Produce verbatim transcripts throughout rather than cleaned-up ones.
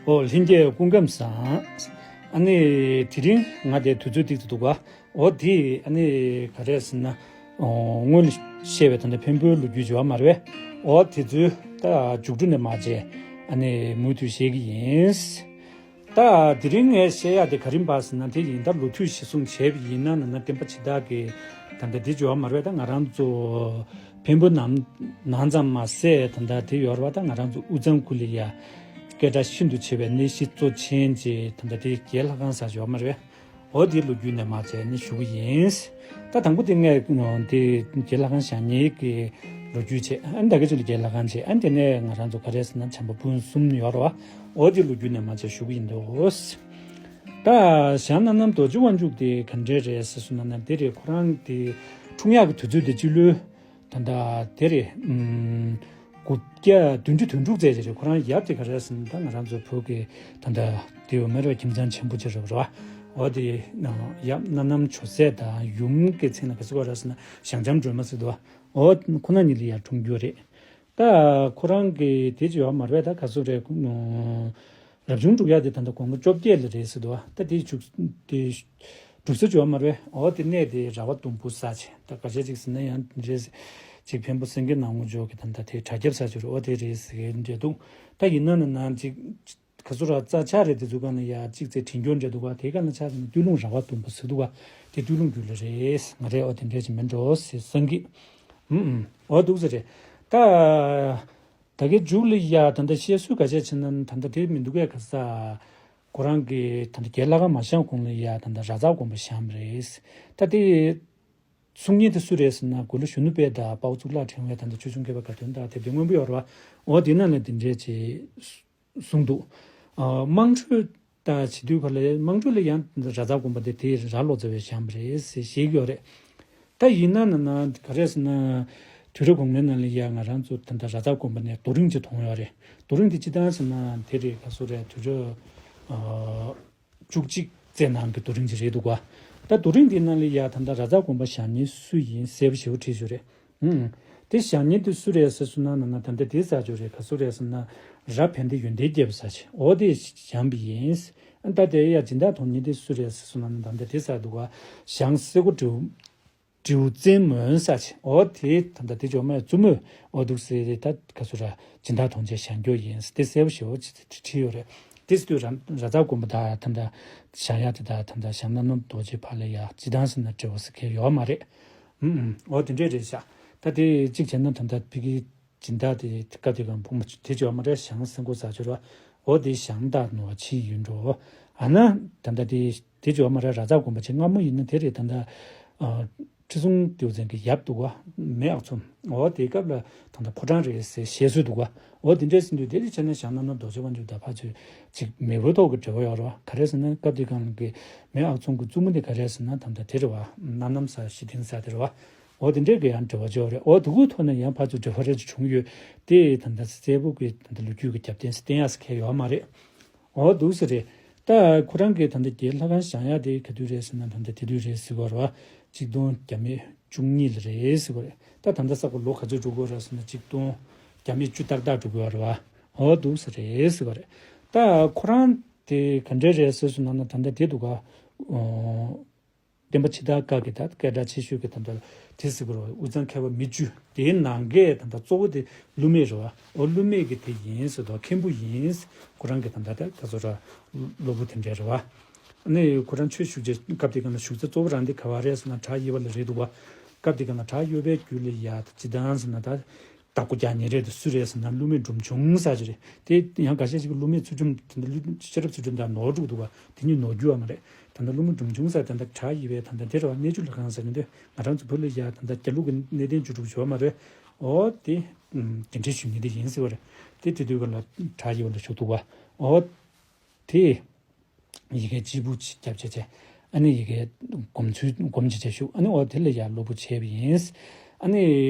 ཨོ་ལྷན་རྒྱས་སྐུ་ཁམས་བཟང་། ཨ་ནི་དེ་རིང་ང་དེ་དུས་ཚོད་ཏིག་ཏུ་འདུག་ག་ཨོ་དེ་ཨ་ནི་ག་རེ་ཟེར་ན། ཨོ་སྔོན་ལ་བཤད་པའི་ད་ལྟ་འཕན་པོའི་ལོ་རྒྱུས་བརྗོད་པ་མ་རེད་པས། ཨོ་དེ་ཚོའི་ད་མཇུག་སྒྲུབ་ནས་མ་བྱས་ཨ་ནི་མུ་མཐུད་བཤད་ཀྱི་ཡིན། ད་དེ་རིང་ངས་བཤད་ཡག་དེ་ག་རེ་ཡིན་པ་ཟེར་ན། དེ་ཡིན་ད་ལོ་དུས་གཞིར་བཟུང་བྱས་པ་ཡིན་ན་ན་ན་བསྟན་པ་ཕྱི་དར་གྱི་ད་ལྟ་དེ་བརྗོད་པ་མ་རེད་པས། ད་ང་རང་ཚོ་འཕན་པོ་ནང་ནང་ཙམ་མ་ཟད་ད་ལྟ་དེ་ཡོད་རེད་པ། ད་ང་རང་ཚོ་དབུས་གཙང་ཁུལ་ལ་ཡ་སྐད་གྲགས་ཤིན་ཏུ་ཆེ་བའི་གནས་གཞི་གཙོ་ཆེན་གྱི་ད་ལྟ་དེ་རྒྱལ་ལྷ་ཁང་ཟེར་ཡོད་མ་རེད་པས། འོ་དེའི་ལོ་རྒྱུས་ནས་མ་བྱས་ནས་ཞུ་གི་ཡིན། ད་དང་པོ་དེ་ངས་དེ་རྒྱལ་ལྷ་ཁང་བཞེངས་མཁན་གྱི་ལོ་རྒྱུས་བྱས། ཨ་ནི་ད་ག་ཅིག་ལ་རྒྱལ་ལྷ་ཁང་བྱས། ཨ་ནི་དེ་ནས་ང་རང་ཚོ་ག་རེ་ཟེར་ན་བྱམས་པ་སྤུན་གསུམ་ཡོད་རེད་པ། འོ་དེའི་ལོ་རྒྱུས་ནས་མ་བྱས་ཞུ་གི་ཡིན་འདུག་ད་ཞང་སྣ་ནམ་རྡོ་རྗེ་དབང་ཕྱུག་དེ་ག་འདྲས་རེད་ཟེར་སོང་ན་ན། དེ་རེད། ཁོ་རང་དེ་འཁྲུངས་ཡག་གི་དུས་ཚོད་དེ་སྤྱི་ལོའི་ད་ལྟ་དེ་རེད། ཨུམ། དགུ་བརྒྱ་བདུན་ཅུ་དོན་དྲུག་ཙམ་ཅིག་རེད། ཁོ་རང་ཡབ་དེ་ག་རེ་ཟེར་ན་ད་ང་རང་ཚོ་བོད་ཀྱི་ད་ལྟ་དེ་ཡོད་མེད་རེད་པ། ཁྱིམ་ཚང་ཆེན་པོ་ཅིག་རེད་པ། འོ་དེ་ཡབ་སྣ་ནམ་ཇོ་སྲས་དང་ཡུམ་གྱི་མཚན་ལ་ག་ཟེར་གོ་རེད་ཟེར་ན་ཞང་ལྕམ་སྒྲོལ་མ་ཟེར་འདུག་ཨོ་ཁོ་ན་ཉིད་ལ་ཡང་འཁྲུངས་རྒྱུ་རེད། ད་ཁོ་རང་གི་དེ་ཅི་ཡོད་མ་རེད་པས། ད་ག་ཚོད་རེད། རབ་བྱུང་དྲུག་ཡག་དེ་ད་ལྟ་དགུང་ལོ་བཅོ་བརྒྱད་ལ་རེད་ཟེར་འདུག་ད་དེ་བཅུ་དེ་དྲུག་ས་ཅི་ཡོད་མ་རེད་པས། ཨོ་དེ་གནས་དེ་ར་བ་ཟླུམ་པོ་ཟེར་ཅིག་ད་ག་ཤེད་ཅིག་ཟེར་ན་ཡང་རེད། ཅིག་འཕན་པོ་སེང་གེ་ནག་མོ་ཇོ་གི་ད་ལྟ་དེ་གྲྭ་རྒྱབ་ཟེར་ཅིག་རེད། ཨོ་དེ་རེད་ཟེར་གི་འདྲ་འདུག་ད་ཡིན་ན་ན་ན་ཅིག་ག་ཚོད་ར་རྩ་ཆག་རེད། དེ་ཚོ་ག་ན་ཡ་གཅིག་ཚེ་དྲན་སྐྱོན་འདྲ་འདུག་ག་དེ་ག་ན་ཆག་ཟེར་ན་སྟོད་ལུང་ར་བ་ཟླུམ་པོ་ཟེར་འདུག་ག་དེ་སྟོད་ལུང་རྒྱུད་ལ་རེད། ང་རེད། ཨོ་དེ་འདྲ་ཅིག་མིན་འགྲོ་ཟེར་བསམ་གི་ཨུམ་ཨུམ། ཨོ་འདུག་ས་རེད། ད་ད་གའི་མཇུག་ལ་ཡ་ད་ལྟ་བཤད་སྲོལ་ག་ཤེད་ཅིག་ན་ད་ལྟ་དེ་མི་འདུག་གས། ག་ས་ཁོ་རང་གི་ད་ལྟ་རྒྱལ་ལྷ་ཁང་མ་བཞེངས་གོང་ལ་ཡ་ད་ལྟ་ར་ཙ་དགོན་པ་བཞེངས་པ་རེད། ད་དེ་གསུང་མཁན་དེ་སུ་རེད་ཟེར་ན་དགུ་ལོ་གཞོན་ནུ་དཔལ་དང་དཔའ་བོ་གཙུག་ལག་ཕྲེང་བའི་ད་ལྟ་ཆོས་སྐྱོང་མཁས་པ་དགའ་སྟོན་དང་དེབ་དེ་སྔོན་པོ་ཡོད་རེད་པ། འོ་དེ་ནང་ལ་དེ་འདྲས་ཅིག་གསུངས་འདུག་ཨ་དམངས་ཁྲོད་ད་བྱེད་དུས་ག་ལ་དམངས་ཁྲོད་ལ་ཡང་ར་ཙ་དགོན་པ་དེ་དེ་ར་ལོ་ཙཱ་བས་བཞེངས་པ་རེད་ཟེར་བཤད་ཀྱི་ཡོད་རེད། ད་ཡིན་ན་ན་ན་ག་རེ་ཟེར་ན་དུས་རབས་གོང་མའི་ནང་ལ་ཡ་ང་རང་ཚོ་ད་ལྟ་ར་ཙ་དགོན་པ་ནས་རྡོ་རིང་ཅིག་མཐོང་ཡོད་རེད། རྡོ་རིང་དེ་སྤྱི་བཏང་ཟེར་ན་དེ་རེད། ག་ཚོད་རེད། དུས་རབས་ཨ་བཅུ་གཅིག་ཙམ་ནང་གི་རྡོ་རིང་ཅིག་རེད་འདུག་ག་ད་རྡོ་རིང་དེ་ནང་ལ་ཡ་ད་ལྟ་ར་ཙ་དགོན་པ་བཞེངས་མཁན་སུ་ཡིན་གསལ་པོ་ཞེ་པོ་བྲིས་ཡོད་རེད། ཨང་། དེ་བཞེངས་མཁན་དེ་སུ་རེད་ཟེར་སོང་ན་ན་ན་ད་ལྟ་དེ་ཟེར་ཅིག་རེད། ག་ཚོད་རེད་ཟེར་ན་ར་ཕན་བདེ་ཡོན་ཏན་རྒྱས་པ་ཟེར་ཅིག་འོ་དེ་བཞེངས་པ་ཡིན། ཨ་ད་དེ་ཡ་སྦྱིན་བདག་གཏོང་མཁན་དེ་སུ་རེད་ཟེར་སོང་ན་ན་ད་ལྟ་དེ་ཟེར་འདུག་ག་བྱང་སེ་གོ་སྤྲེའུ་སྤྲེའུ་བཙན་མོ་ཟེར་ཅིག་འོ་དེ་ད་ལྟ་དེ་ཇོ་མོའི་བཙུན་མོས་འོ་འདུག་སེ་ད་ག་ཚོད་ར་སྦྱིན་བདག་གཏོང་བྱས་བཞེངས་རྒྱུ་ཡིན་ཟེར་དེ་གསལ་པོ་ཞེ་པོ་ཅིག་བྲིས་ཡོད་རེད། དེ་ཟེར་དུས་ར་ར་ཙ་དགོན་པ་ད་ད་ལྟ་བཞེངས་ཡག་དེ་ད་ད་ལྟ་ཞང་སྣ་ནམ་རྡོ་རྗེ་ཕར་ལ་ཡ་སྤྱི་བཏང་ཟེར་ན་འབྲེལ་བ་ཟེར་མཁན་ཡོད་མ་རེད། ཨུམ་ཨུམ། འོ་དེ་འདྲས་རེད་ཤག་ད་དེ་གཅིག་བྱས་ན་ད་ལྟ་ཕ་གི་སྦྱིན་བདག་དེ་སྐབས་དེ་གང་བུ་མོ་དེ་ཅོ་མ་རེད། ཞང་སེང་གོ་ཟེར་ཅིག་རེད་པ། འོ་དེ་ཞང་བདག་ནོར་ཕྱི་ཡུལ་འགྲོ། ཨ་ན་ད་ལྟ་དེ་དེ་ཅོ་མ་རེད། ར་ཙ་དགོན་པ་ཆེ་སྔ་མོ་ཡིན་ན་དེ་རེད། ད་ལྟ་ཨ་ཁྲི་སྲོང་ལྡེའུ་བཙན་གྱི་ཡབ་འདུག་ག་མེས་ཨག་ཚོམ། འོ་དེ་སྐབས་ལ་ད་ལྟ་ཕོ་བྲང་རེད་ཟེར་བཤད་སྲོལ་འདུག་ག་འོ་དེ་འདྲས་ཟེར་དུས་དེ་རེད། བྱས་ན་ཞང་སྣ་ནམ་རྡོ་རྗེ་དབང་ཕྱུག་དང་ཕར་ཚུར་ཅིག་མེས་པོའི་ཐོག་གི་འབྲེལ་བ་ཡོད་རེད་པ། ག་རེ་ཟེར་ན་སྐབས་དེ་གང་གི་མེས་ཨག་ཚོམ་གྱི་བཙུན་མོ་དེ་ག་རེ་ཟེར་ན་ད་ལྟ་དེ་རེད་པ། སྣ་ནམ་ཟེར་ཞི་ལྡན་ཟེར་དེ་རེད་པ། འོ་དེ་འདྲས་ཀྱི་ཡང་འབྲེལ་བ་ཅིག་ཡོད་རེད། འོ་དེ་གུའི་ཐོག་ནས་ཡང་ཕར་ཚུར་འབྲེལ་བ་རེ་ཅིག་བྱུང་ཡོད། དེ་ད་ལྟ་གསལ་པོ་གི་ད་ལྟ་ལོ་རྒྱུས་ཀྱི་རྒྱབ་རྟེན་ཟེར་བསྟན་ཡག་ཟེར་མཁན་ཡོད་མ་རེད། འོ་འདུག་སེ་རེད། ད་ཁོ་རང་གིས་ད་ལྟ་རྒྱལ་ལྷ་ཁང་བཞེངས་ཡག་དེ་ག་དུས་རེད་ཟེར་ན་ད་ལྟ་དེ་དུས་རེད་ཟེར་གྱི་ཡོད་རེད་པ། གཅིག་སྟོང་བརྒྱ་མེད་བཅུ་གཉིས་ལ་རེད་ཟེར་གྱི་ཡོད་རེད། ད་ད་ལྟ་ས་ག་ལོ་ག་ཚོད་འགྲོ་གི་ཡོད་རེད་ཟེར་ན་གཅིག་སྟོང་བརྒྱ་མེད་བཅུ་ཏག་ཏག་འགྲོ་གི་ཡོད་རེད་པ། འོ་འདུག་སེ་རེད་ཟེར་གྱི་ཡོད་རེད། ད་ཁོ་རང་དེ་ག་འདྲས་རེད་ཟེར་སོང་ན་ན་ད་ལྟ་དེ་འདུག་ག་ཨོ། བསྟན་པ་ཕྱི་དར་སྐབས་ཀྱི་ད་སྐད་གྲགས་ཆེ་ཤོས་ཀྱི་ད་ལྟ་དེ་ཟེར་དགོས་རེད་པ། དབུས་གཙང་མཁས་པ་མི་བཅུ་དེའི་ནང་གི་ད་ལྟ་གཙོ་བོ་དེ་ཀླུ་མེས་རེད་པ། འོ་ཀླུ་མེས་ཀྱི་དེ་ཡིན་ཟེར་དུས་མཁན་པོ་ཡིན། ཁོ་རང་གི་ད་ལྟ་ད་ག་ཚོད་ར་སློབ་བུ་དེ་འདྲས་རེད་པ། ཨ་ནི་ཁོ་རང་ཆོས་ཞུ་བྱེད་སྐབས་དེ་ག་ན་ཞུགས་ས་གཙོ་བོ་རང་དེ་ག་པར་རེད་ཟེར་ན་བྲག་གཡས་པ་ལ་རེད་འདུག་པ། སྐབས་དེ་ག་ན་བྲག་གཡས་པའི་རྒྱུད་ལ་ཡ་ད་སྤྱི་བཏང་ཟེར་ན་ད། བདག་པོ་རྒྱག་མཁན་རེད་དེ་སུ་རེད་ཟེར་ན་ཀླུ་མེས་འབྲོམ་ཆུང་ཟེར་ཅིག་རེད། དེ་ཡང་འགའ་ཤས་ཅིག་གིས་ཀླུ་མེས་ཚུལ་ཁྲིམས་དེ་འདྲ་ཀླུ་ཤེས་རབ་ཚུལ་ཁྲིམས་དང་ནོར་འཁྲུལ་འདུག་པ། དེ་གཉིས་ནོར་རྒྱུ་ཡོད་མ་རེད། ད་ལྟ་ཀླུ་མེས་འབྲོམ་ཆུང་ཟེར་ད་ལྟ་བྲག་གཡས་པའི་ད་ལྟ་དེ་རེད་པ། གནས་ཆུ་ལྷ་ཁང་ཟེར་མཁན་དེ་ང་རང་ཚོ་བོད་ལ་ཡ་ད་ལྟ་རྒྱ་ལུགས་ཀྱི་གནས་བརྟན་བཅུ་དྲུག་ཡོད་མ་རེད། འོ་དེ་དེ་འདྲའི་ཞུ་མཁན་དེ་ཡིན་ཟེར་བ་རེད། དེ་དེ་དུས་ག་ལ་བྲག་གཡས་པ་ལ་བཞུགས་འདུག་པ། འོ་དེ་ཡ་གིའི་སྤྱིལ་བུ་ཅིག་རྒྱབ་བྱས་བྱས། ཨ་ནི་ཡ་གིའི་སྒོམ་ཚུལ་སྒོམ་བྱས་བྱས་བཞུགས། ཨ་ནི་འོ་དེ་ལ་ཡ་སློབ་བུ་བྱས་པ་ཡིན། ཨ་ནི་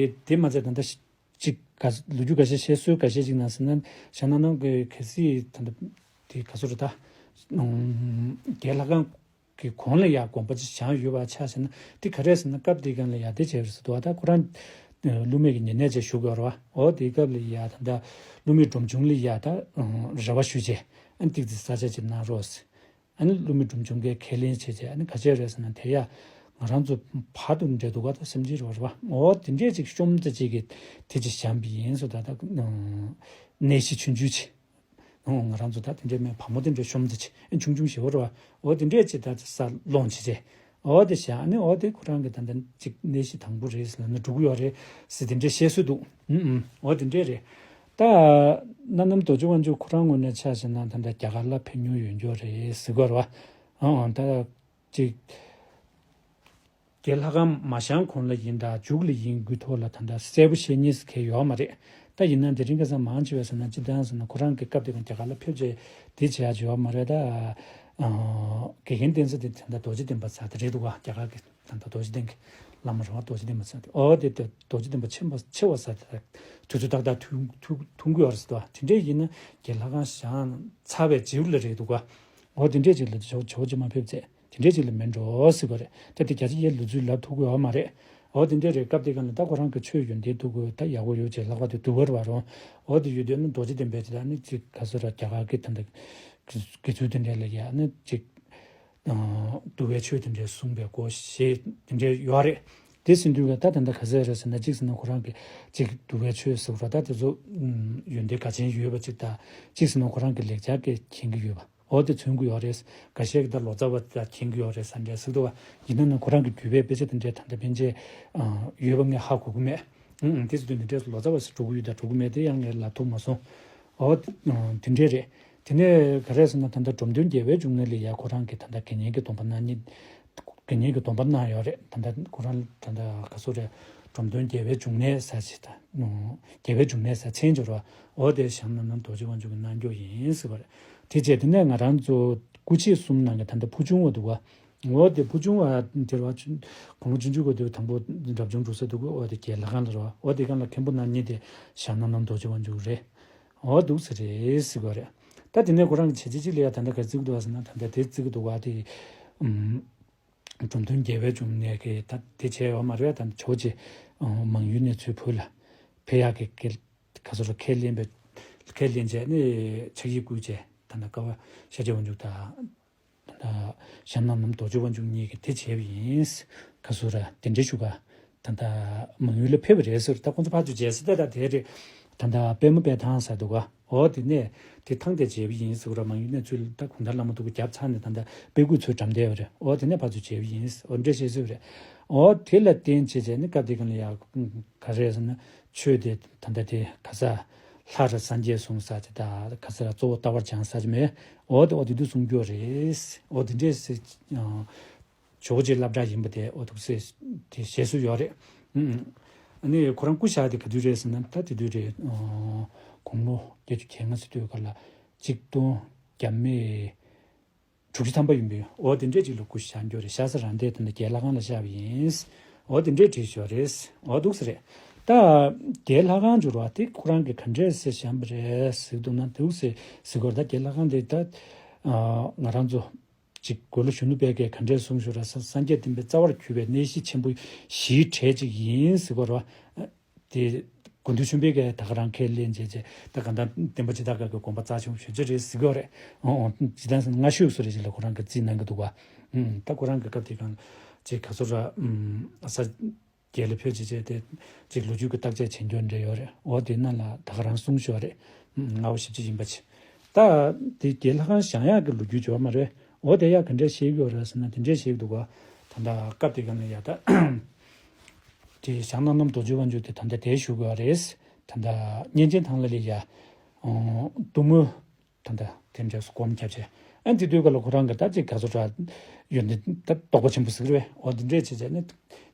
དེ་མ་ཚད་ད་ལྟ་ཅིག་ག་ལོ་རྒྱུས་འགའ་ཤས་བཤད་སྲོལ་འགའ་ཤས་ཅིག་ནང་ཟེར་ན་ཞང་སྣ་ནམ་གྱི་གལ་སྲིད་ད་ལྟ་དེ་ག་ཚོད་རེད་ད། ཨུམ། རྒྱལ་ལྷ་ཁང་གི་གོང་ལ་ཡ་དགོན་པ་ཅིག་བཞེངས་ཡོད་པ་ཆ་བཞག་ན་དེ་ག་རེ་ཟེར་ན་སྐབས་དེ་གང་ལ་ཡ་དེ་བྱས་པ་རེད་ཟེར་འདུག་པ། ད་ཁོ་རང་ཀླུ་མེས་ཀྱི་ཉེ་གནས་ཅིག་བཞུགས་ཡོད་རེད་པ། འོ་དེའི་སྐབས་ལ་ཡ་ད་ལྟ་ཀླུ་མེས་འབྲོམ་ཆུང་ལ་ཡ་ད་རེ་བ་ཞུས་བྱས། ཨ་ནི་ཏིག་ཙི་ས་ཆ་ཅིག་གནང་རོགས་ཟེར། ཨ་ནི་ཀླུ་མི་སྒྲུབ་སྦྱོང་མཁན་ཁས་ལེན་བྱས་བྱས། ཨ་ནི་ག་བྱས་རེད་ཟེར་ན། དེ་ཡ་ང་རང་ཚོ་བར་དུ་འབྲེལ་འདུག་ག་ད་སེམས་ཅན་རེད་བ། འོ་དེ་འདྲས་ཅིག་ཤོམ་ཙེ་ཅིག་གི་དེ་ཅིག་བཞེངས་པ་ཡིན་ཟེར། ད་ད་གནས་གཞི་ཆུང་ཆུང་ཅིག་འོ་ང་རང་ཚོ་ད་དེ་འདྲས་མེད། བ་མོ་དེ་འདྲས་ཤོམ་ཙེ་ཅིག་ཨ་ཆུང་ཆུང་ཞེ་པོ་རེད་བ། འོ་དེ་འདྲས་ཅིག་ད་ས་སློང་བྱས་བྱས། འོ་དེ་བཞེངས། ཨ་ནི་འོ་དེ་ཁོ་རང་གི་ད་ལྟ་ཅིག་གནས་གཞི་དང་པོ་རེད་ཟེར་ན་འགྲོ་གི་ཡོད་རེད་ཟེར། དེ་འདྲས་བཤད་སྲོལ་འདུག་ཨུམ་ཨུམ། འོ་དེ་འདྲས་རེད། ད་སྣ་ནམ་རྡོ་རྗེ་དབང་ཕྱུག་ཁོ་རང་ངོས་ནས་ཆ་བཞག་ན་ད་ལྟ་རྒྱ་གར་ལ་ཕེབས་མྱོང་ཡོད་འགྱོག་རེད་ཟེར་གི་རེད་བ། ཨང་ཨང་། ད་ཅིག་རྒན་ལྷ་ཁང་མ་བཞེངས་གོང་ལ་ཡིན་དང་མཇུག་ལ་ཡིན་གྱི་ཐོག་ལ་ད་ལྟ་གསལ་པོ་བཤད་མཁན་ཟེར་མཁན་ཡོད་མ་རེད། ད་ཡིན་ན་དེ་རིང་ཁ་སང་མང་ཆེ་བས་ཟེར་ན། སྤྱིར་བཏང་ཟེར་ན་ཁོ་རང་གི་སྐབས་དེ་གང་རྒྱ་གར་ལ་ཕེབས་རྗེས་དེ་བྱེད་ཡག་ཅིག་ཡོད་མ་རེད། ད་ཨ་དགེ་རྒན་བསྟེན་ས་དེ་ད་ལྟ་རྡོ་རྗེ་གདན་པ་ཟེར་དེ་རེད་འདུག་ག་རྒྱ་གར་གྱི་ད་ལྟ་རྡོ་རྗེ་གདན་གྱི་བླ་མ་རེད་བ། རྡོ་རྗེ་གདན་པ་ཟེར་དེ། འོ་དེ་དེ་རྡོ་རྗེ་གདན་པ་ཆེན་པོ་ཆེ་བ་ཟེར་དེ་དུས་ཚོད་ཏག་ཏག་ཐུང་ཐུང་ཐུང་གི་ཡོད་རེད་ཟེར་དོ། དེ་འདྲས་ཡིན་ན་རྒན་ལྷ་ཁང་བཞེངས་ཚར་བའི་རྗེས་ལ་རེད་འདུག་ག་འོ་དེ་འདྲས་ཅིག་ལ་ཇོ་ཇོ་བོ་རྗེ་མ་ཕེབས་ཚེ་དེ་འདྲས་ཅིག་ལ་མེད་འགྲོ་ཟེར་གི་རེད། ད་དེ་བརྒྱ་ཆ་བརྒྱ་ལོ་ཚོད་ལབ་ཐུབ་ཀྱི་ཡོད་མ་རེད། འོ་དེ་འདྲས་རེད། སྐབས་དེ་གང་ལ་ད་ཁོ་རང་གི་ཆོས་ཡོན་ཏན་ཐུག་གི་ད་ཡག་པོ་ཡོད་ཅེས་ལྷག་པར་དུ་འདུལ་བ་རེད་བ། རུང་འོ་དེ་ཡོད་དུས་ནི་རྡོ་རྗེ་གདན་པས་དེ་ལ་ནི་ཅིག་ག་ཚོད་ར་རྒྱ་གར་གྱི་ད་ལྟ་དགེ་ཚུལ་དེ་འདྲས་ལ་ཡ་ནི་ཅིག་འདུལ་བའི་ཆོས་དེ་འདྲས་གསུངས་པའི་སྐོར་ཞེས་དེ་འདྲས་ཡོད་རེད། དེ་ཟིན་དུས་ད་ད་ལྟ་ག་ཚོད་རེད་ཟེར་ན། གཅིག་ཟེར་ན་ཁོ་རང་གི་ཅིག་འདུལ་བའི་ཆོས་ཟེར་བ་ད་དེ་ཚོ་ཡོན་ཏན་གལ་ཆེན་ཡོད་པ་ཅིག་དང་། གཅིག་ཟེར་ན་ཁོ་རང་གི་ལེགས་སྦྱར་གྱི་མཁྱེན་གྱི་ཡོད་པ། འོ་དེ་མཚོན་གྱི་ཡོད་རེད། འགའ་ཤས་ཀྱིས་ད་ལོ་ཙཱ་བ་ད་མཁྱེན་གྱི་ཡོད་རེད་ཟེར་འདྲ་ཟེར་འདུག་བ། ཡིན་ན་ན་ཁོ་རང་གི་བརྒྱུད་པའི་དཔེ་ཆ་དེ་འདྲའི་ད་ལྟ་ཕན་ཆད་ཡོད་པ་ངས་ཧ་གོ་གི་མེད། ཨང་ཨང་། དེ་ཟེར་དུས་འདི་འདྲས་ལོ་ཙཱ་བ་ཟེར་འགྲོ་གི་ཡོད་ད་འགྲོ་གི་མེད་དེ་ཡང་ངས་ལབ་ཐུབ་མ་སོང་། འོ་དེ་འདྲས་རེད། དེ་ནས་ག་རེ་ཟེར་ན་ད་ལྟ་འབྲོམ་སྟོན་རྒྱལ་བའི་འབྱུང་གནས་ལ་ཡ་ཁོ་རང་གི་ད་ལྟ་དགེ་བསྙེན་གྱི་སྡོམ་པ་གནང་མཁན། དགེ་བསྙེན་གྱི་སྡོམ་པ་གནང་ཡོད་རེད། ད་ལྟ་ཁོ་རང་ད་ལྟ་ག་ཚོད་རེད། འབྲོམ་སྟོན་རྒྱལ་བའི་འབྱུང་གནས་ཟེར་ཅིག་ད། རྒྱལ་བའི་འབྱུང་གནས་ཟེར་མཚན་སྦྱོར་བ། འོ་དེ་ཞང་སྣ་ནམ་རྡོ་རྗེ་དབང་ཕྱུག་གིས་གནང་རྒྱུ་ཡིན་ཟེར་བ་རེད། དེ་རྗེས་དེ་ནས་ང་རང་ཚོ་སྐུ་མཆེད་གསུམ་ནང་གི་ད་ལྟ་ཕུ་ཆུང་བ་འདུག་བ། འོ་དེ་ཕུ་ཆུང་བ་དེ་རེད་བ། དགུང་ལོ་ཆུང་ཆུང་གི་དུས་དང་པོ་རབ་བྱུང་འབྲུག་གསར་འདུག་གོ། འོ་དེ་རྒན་ལྷ་ཁང་ལ་རེད་བ། འོ་དེ་སྒང་ལ་མཁན་པོ་གནང་མཁན་དེ་ཞང་སྣ་ནམ་རྡོ་རྗེ་དབང་ཕྱུག་རེད། འོ་འདུག་ས་རེད་ཟེར་གི་རེད། ད་དེ་ནས་ཁོ་རང་གི་བྱས་རྗེས་གཅིག་ལ་ཡ་ད་ལྟ་ག་རེ་བརྩི་གི་འདུག་བ་ཟེར་ན། ད་ལྟ་དེ་བརྩི་གི་འདུག་བ་དེ། ཨུམ། འབྲོམ་སྟོན་རྒྱལ་བའི་འབྱུང་གནས་ཀྱིས་ད་དེ་བྱས་ཡོད་མ་རེད། ད་ཇོ་བོ་རྗེ་མང་ཡུལ་ནས་ཚུར་བོད་ལ་ཕེབས་ཡག་གི་ཁས་ག་ཚོད་ཁས་ལེན་པའི་ཁས་ལེན་བྱས་ནས་ཕྱག་ཡིག་བསྐུར་བྱས། ད་ལྟ་ཀ་བ་ཤཱཀྱ་དབང་ཕྱུག་དང་། ད་ལྟ་ཞང་སྣ་ནམ་རྡོ་རྗེ་དབང་ཕྱུག་གཉིས་ཀྱིས་དེ་བྱས་པ་ཡིན། ག་ཚོད་ར་དེ་འདྲའི་ཞུ་ག་ད་ལྟ་མང་ཡུལ་ལ་ཕེབས་པ་རེད་ཟེར། ད་ཁོང་ཚོ་ཕར་ཚུར་མཇལ་ས་ད་ད་དེ་རེད། ད་ལྟ་པད་མ་དཔལ་ཐང་ཟེར་འདུག་ག་འོ་དེ་ནས་དེ་ཐང་དེ་མཇལ་བ་ཡིན་ཟེར་བ་ར། མང་ཡུལ་ནས་ཚུར་ད་གུང་ཐང་བླ་མ་ཐུག་གུ་རྒྱབ་ཚར་ནས་ད་ལྟ་དཔེ་སྐུད་ཚུར་འགྲམ་བསྡད་པ་རེད། འོ་དེ་ནས་ཕར་ཚུར་མཇལ་བ་ཡིན། འོ་འདྲ་བཤད་སྲོལ་རེད། འོ་དེ་ལ་བརྟེན་བྱས་བྱས་ནས་སྐབས་དེ་གང་ལ་ཡ་ག་རེ་ཟེར་ན། ཆོས་དེ་ད་ལྟ་དེ་ག་ས་ལྷ་ར་སངས་རྒྱས་གསུང་ས་ཅིག་ད་ག་ས་ར་གཙོ་བོ་རྟ་བར་སྦྱངས་ས་ཅིག་མེད། འོ་དེ་འོ་དེ་དུས་གསུང་རྒྱུ་རེད། འོ་དེ་འདྲས་ཟེར། ཇོ་བོ་རྗེ་སློབ་གྲྭ་ཡིན་པ་དེ་འོ་འདུག་སེ་དེ་བཤད་སྲོལ་ཡོད་རེད། ཨ་ནི་ཁོ་རང་སྐུ་བཞག་དེ་ག་དུས་རེད་ཟེར་ན། ད་དེ་དུས་རེད། དགུང་ལོ་བརྒྱད་ཅུ་གྱ་ལྔ་ཙམ་དུས་སྐབས་ལ་ཆིག་སྟོང་བརྒྱ་མེད་དྲུག་ཅུ་ཐམ་པ་ཡིན་པས། འོ་དེ་འདྲས་ཅིག་ལ་སྐུ་བཞག་རྒྱུ་རེད། ཤ་ས་རང་དེ་ད་ལྟ་རྒྱལ་ལྷ་ཁང་ལ་བཞག་པ་ཡིན། འོ་དེ་འདྲས་བྲིས་ཡོད་རེད། འོ་འདུག་སེ་རེད། ད་རྒྱལ་ལྷ་ཁང་འབྱོར་བ་དེ་ཁོ་རང་གིས་ག་འདྲས་སེ་བཞེངས་པ་རེད་ཟེར་འདུག་ན། འདུག་སེ་ཟེར་དགོས་རེད། ད་རྒྱལ་ལྷ་ཁང་དེ་ད་ང་རང་ཚོ། ཅིག་དགོན་ལོ་གཞོན་ནུ་དཔལ་དགེས་ག་འདྲས་གསུངས་ཞུ་ར། ས་སངས་རྒྱས་བསྟན་པའི་རྩ་བར་གྱུར་པའི་གནས་གཞི་ཆེན་པོ་བཞིའི་གྲས་ཅིག་ཡིན་ཟེར་གོ་ར། དེ་དགེ་འདུན་ཆོས་འཕེལ་གྱིས་ད་ག་རང་ཁས་ལེན་བྱས་བྱས། ད་གང་ལྟར་བསྟན་པ་སྤྱི་དང་སྒང་གི་དགོངས་པ་རྩ་ཆེན་པོ་ཞེ་པོ་ཅིག་རེད་ཟེར་གོ་རེད། འོ་འོ། སྤྱིར་བཏང་སྔ་ཤོས་སུ་རེད་ཅིག་ལ་ཁོ་རང་གིས་རྩིས་གནང་གི་འདུག་བ། ད་ཁོ་རང་གི་སྐབས་དེ་གང་ཅིག་ག་ཚོད་ར། ས། རྒྱལ་ལ་ཕེབས་བྱས་བྱས་ཏེ་ཅིག་ལོ་རྒྱུས་ཀྱི་བརྟག་དཔྱད་བྱེད་རྒྱུ་འདྲ་ཡོད་རེད། འོ་དེ་ནང་ལ་ད་ག་རང་གསུངས་ཞོར་རེད། སྔ་བོ་ཞེ་པོ་ཅིག་ཡིན་པ་ཅིག་ད་དེ་རྒྱལ་ལྷ་ཁང་བཞེངས་ཡག་གི་ལོ་རྒྱུས་བརྗོད་མ་རེད། འོ་དེ་ཡག་ག་འདྲས་བཤད་ཀྱི་ཡོད་རེད་ཟེར་ན། དེ་འདྲས་བཤད་ཀྱི་འདུག་ག་ད་ལྟ་སྐབས་དེ་ག་ནས་ཡ་ད་དེ་ཞང་སྣ་ནམ་རྡོ་རྗེ་དབང་ཕྱུག་དེ་ད་ལྟ་དེ་བཞུགས་ཀྱི་ཡོད་རེད། ད་ལྟ་གཉན་ཆེན་ཐང་ལ་ལས་ཡ་གཏུམ་མོ། ད་ལྟ་དེ་འདྲ་སྒོམ་རྒྱབ་བྱས། ཨ་ནི་དེ་དུས་སྐབས་ལ་ཁོ་རང་གི་ད་ཅིག་ག་ཚོད་འདྲ་ཡོད་འདི་ད་རྟོགས་པ་ཆེན་པོ་ཟེར་གི་རེད། འོ་དེ་འདྲས་བྱས་བྱས་ནི་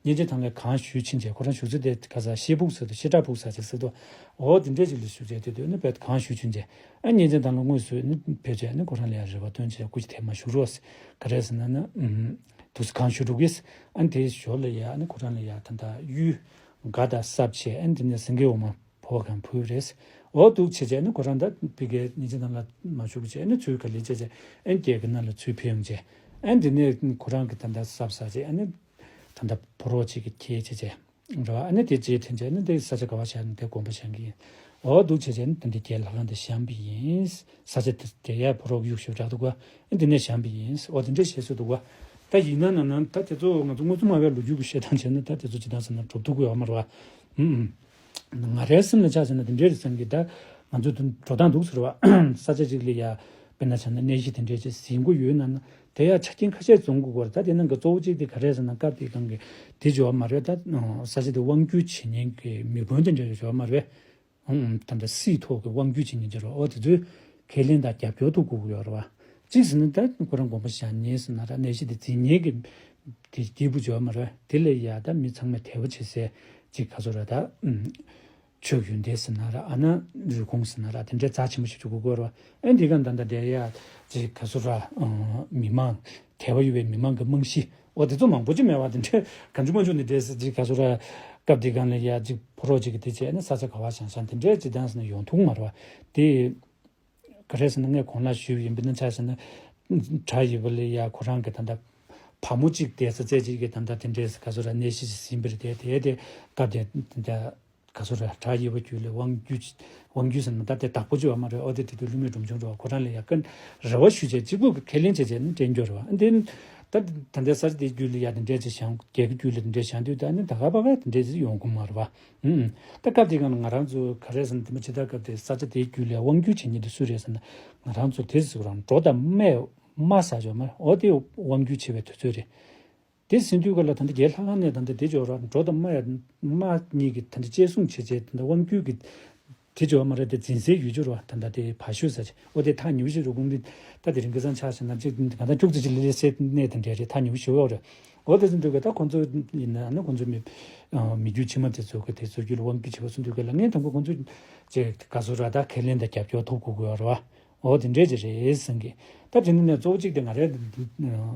གཉན་ཆེན་ཐང་ལ་གངས་ཞུ་ཕྱིན་བྱས། ཁོ་རང་བཞུགས་ས་དེ་ག་ས་ཤེལ་ཕུག་ཟེར་དུས་ཤེལ་བྲག་ཕུག་ཟེར་ཅིག་ཟེར་དུས། འོ་དེ་འདྲས་ཅིག་ལ་བཞུགས་བྱས། དེ་དུས་ནི་བས་གངས་ཞུ་ཕྱིན་བྱས། ཨ་གཉན་ཆེན་ཐང་ལ་དངོས་སུ་ནི་ཕེབས་བྱས་ནི་ཁོ་རང་ལ་ཡང་རེ་བ་བཏོན་བྱས། སྐུ་ཞབས་ཐེངས་མ་བཞུགས་རོགས་ཟེར། ག་རེ་ཟེར་ན་ནི་དུས་གངས་ཞུ་འགྲོ་གི་ཟེར། ཨ་ནི་དེའི་ཞོར་ལ་ཡ་ནི་ཁོ་རང་ལ་ཡ་ད་ལྟ་གཡུ་འགའ་དང་གསབ་བྱས། ཨ་ནི་དེ་ནས་སེང་གེ་འོ་མ་ཕོ་བ་གང་ཕུལ་རེད། འོ་འདུག་བྱས་བྱས་ནི་ཁོ་རང་ད་ཕ་གིར་གཉན་ཆེན་ཐང་ལ་མ་བཞུགས་བྱས་ནི་ཚུར་ག་ལེ་བྱས་བྱས། ཨ་ནི་རྒྱལ་ཁབ་ནང་ལ་ཚུར་ཕེབས་ཡོང་བྱས། ཨ་ནི་དེ་ནས་ཁོ་རང་གི་ད་ལྟ་གསབ་ས་བྱས། ཨ་ནི་ད་ལྟ་ཕོ་རོག་ཅིག་གིས་ཁྱེར་བྱས་བྱས། རེད་བ། ཨ་ནི་དེ་རྗེས་དེ་འདྲ་ཨ་ནི་དེ་ས་ཆ་ག་བ་བཞག་ནས་དེ་དགོན་པ་བཞེངས་ཀྱི་ཡིན། འོ་འདུག་བྱས་བྱས་ནས་དེ་འདྲ་རྒྱལ་ལྷ་ཁང་དེ་བཞེངས་པ་ཡིན། ས་ཆ་དེ་དེ་ཡ་ཕོ་རོག་གཡུག་ཞུ་དྲག་འདུག་ག་ཨ་འདི་ནས་བཞེངས་པ་ཡིན། འོ་དེ་འདྲ་བཤད་སྲོལ་འདུག་ག་ད་ཡིན་ན་ན་ན་ད་དེ་ཚོ་ང་ཚོ་དངོས་སུ་མ་བའི་ལོ་རྒྱུས་ཀྱི་བཤད་སྟངས་བྱས་ན་ད་དེ་ཚོ་ཇི་ལྟར་ཟེར་ན་གྲུབ་ཐུབ་ཀྱི་ཡོད་མ་རེད་བ། ཨུམ་ཨུམ། ང་རའི་སེམས་ལ་ཆགས་ཟེར་ན་དེ་འདྲའི་རེད་བསམ་གི་ད་ང་ཚོ་དུ་འགྲོ་སྟངས་འདུག་ཟེར་བ། ས་ཆ་གཅིག་ལ་ཡ་དཔེར་ན་བྱས་ན་གནས་གཞི་དེ་འདྲའི་ཅིག་ཟིན་དགོས་ཡོད་ན་ན་དེ་ཡ་ཆ་རྐྱེན་ཁ་ཤས་འཛོམས་དགོས་ཀྱི་རེད། ད་དེ་ནང་གི་གཙོ་བོ་གཅིག་དེ་ག་རེ་ཟེར་ན་སྐབས་དེའི་སྒང་གི་དེ་བྱས་པ་མ་རེད། ད་ས་ཆ་དེ་དབང་སྒྱུར་བྱེད་མཁན་གྱི་མི་དཔོན་དེ་འདྲ་བྱས་པ་མ་རེད། ཨང་། ད་ལྟ་སྲིད་ཐོག་གི་དབང་སྒྱུར་བྱེད་མཁན་ཅིག་རེད། འོ་དེ་ཚོས་ཁས་ལེན་དང་རྒྱབ་སྐྱོར་ཐུབ་དགོས་ཀྱི་ཡོད་རེད་བ། གཅིག་ཟེར་ན་ད་ཁོ་རང་དགོན་པ་བཞེངས་མཁན་ཟེར་ན་ར་གནས་གཞི་དེ་འཛིན་མཁན་གྱི་དེ་སྐྱེས་བུ་ཅིག་ཡོད་མ་རེད། དེ་ལས་ཡ་ད་མི་ཚང་མས་དད་པ་བྱེད་སའི་ཅིག་ག་ཚོད་ར་ད་ཨུམ། ཆོས་ཡོན་ཏན་ཟེར་ན་ར་ཨ་ན་རུས་གོང་ཟེར་ན་ར་དེ་འདྲའི་རྩ་ཆེན་པོ་ཞིག་བྱེད་དགོས་ཀྱི་ཡོད་རེད་བ། ཨ་འདི་ག་ད་ལྟ་དེ་ཡ་ཅིག་ག་ཚོད་ར་ཨུམ། མི་མང་དད་པ་ཡོད་པའི་མི་མང་གི་རྨང་གཞི། འོ་དེ་ཚོ་མང་པོ་ཅིག་མེད་པ་དེ་འདྲའི་གང་བྱུང་མང་བྱུང་ནས་འདྲེས་སྲིད་ཅིག་ག་ཚོད་ར། སྐབས་དེ་གང་ལ་ཡ་ཅིག་ཕོ་རོག་ཅིག་གི་དེ་བྱས་ནས་ས་ཆ་ག་བ་བཞེངས་བཞེངས་དེ་འདྲའི་ཅིག་དང་ཟེར་ན་ཡོང་ཐུབ་མ་རེད་བ། དེ་ག་རེ་ཟེར་ན་ངས་གོང་ལ་ཞུས་པ་ཡིན་པ་ན་ཆ་ཟེར་ན་གྲྭ་ཡི་བ་ལ་ཡ་ཁོ་རང་གི་ད་ལྟ་བ་མོ་གཅིག་བསྡད་ས་ཚད་ཅིག་གི་ད་ལྟ་དེ་འདྲའི་ག་ཚོད་ར་གནས་གཞི་ཞིག་ཟིན་པ་རེད། དེ་དེ་དེ་སྐབས་དེ་དེ་འདྲ། ག་ཚོད་ར་གྲྭ་ཡི་བ་རྒྱུད་ལ་དབང་རྒྱུད་དབང་རྒྱུད་ཟེར་ན་ད་དེ་བདག་པོ་ཅིག་ཡོད་མ་རེད། འོ་དེ་དེ་དུས་ལུས་མེད་འབྲོམ་ཆུང་རེད་བ། ཁོ་རང་ལ་ཡ་ཀན་རེ་བ་ཞུ་བྱས་གཅིག་པུ་ཁས་ལེན་བྱས་བྱས་ནས་སྤྲད་རྒྱུ་རེད་བ། འདི་ད་ད་ལྟའི་ས་ཆ་དེའི་རྒྱུད་ལ་ཡ་དེ་འདྲས་ཅིག་བཞེངས་རྒྱལ་ཁབ་རྒྱུད་ལ་དེ་འདྲས་བཞེངས་དུས་ད་ནི་ད་ག་པ་ག་དེ་འདྲས་ཅིག་ཡོང་གི་མ་རེད་བ། ཨུམ། ད་སྐབས་དེ་གང་ལ་ང་རང་ཚོ་ག་རེ་ཟེར་ན་དེ་མ་ཇི་ལྟར་སྐབས་དེ་ས་ཆ་དེའི་རྒྱུད་ལ་དབང་སྒྱུར་བྱེད་མཁན་དེ་སུ་རེད་ཟེར་ན་ང་རང་ཚོ་དེ་ཟེར་རང་འབྲོ་དང་རྨ་ཡོད། རྨ་ཟེར་ཡོད་མ་རེད། འོ་དེ་དབང་སྒྱུར་བྱེད་པའི་དུས་ཚོད་རེད། དེ་ཟིན་དུས་ག་ལ་ད་ལྟ་རྒྱལ་ལྷ་ཁང་ནས་ད་ལྟ་དེ་འབྱོར་བ་འབྲོ་དང་རྨ་ཡ་རྨ་གཉིས་ཀྱི་ད་ལྟ་གཅེས་སྲུང་བྱེད་བྱེད་ད་ལྟ་དབང་སྒྱུར་གྱི་དེ་འབྱོར་བ་མ་རེད། དེ་འཛིན་སའི་ཡུལ་འབྱོར་བ་ད་ལྟ་དེ་བ་ཤུ་ས་ཆ་འོ་དེ་ཐག་ཉེ་བོ་ཞིག་རུ་ཁུང་དེ་ད་དེ་རིང་ཁ་སང་ཆགས་ཟིན་ན་གཅིག་ག་ད་ཁྱུག་ཙི་ཅི་ལི་ལི་སེ་གནས་དེ་འདྲ་རེད། ཐག་ཉེ་བོ་ཞིག་ཡོད་རེད། འོ་དེ་ཟིན་དུས་ག་ད་ཁོང་ཚོ་ཡིན་ན་ཨ་ན་ཁོང་ཚོ་མི་མི་རྒྱུད་ཕྱི་མ་དེ་ཚོ་གི་དེ་ཚོ་རྒྱུད་ལ་དབང་སྒྱུར་བྱེད་པ་ཟིན་དུས་ག་ལ་ངས་དང་པོ་ཁོང་ཚོ་ཅེ་ག་ཚོ་ར་ད་ཁས་ལེན་དང་རྒྱབ་སྐྱོར་ཐོབ་དགོས་དགོས་ཡོད་རེད་བ། འོ་དེ་འདྲས་ཅིག་རེད་བསམ་གི། ད་དེ་ནི་ནས་གཙོ་བོ་གཅིག་དེ་ང་རའི་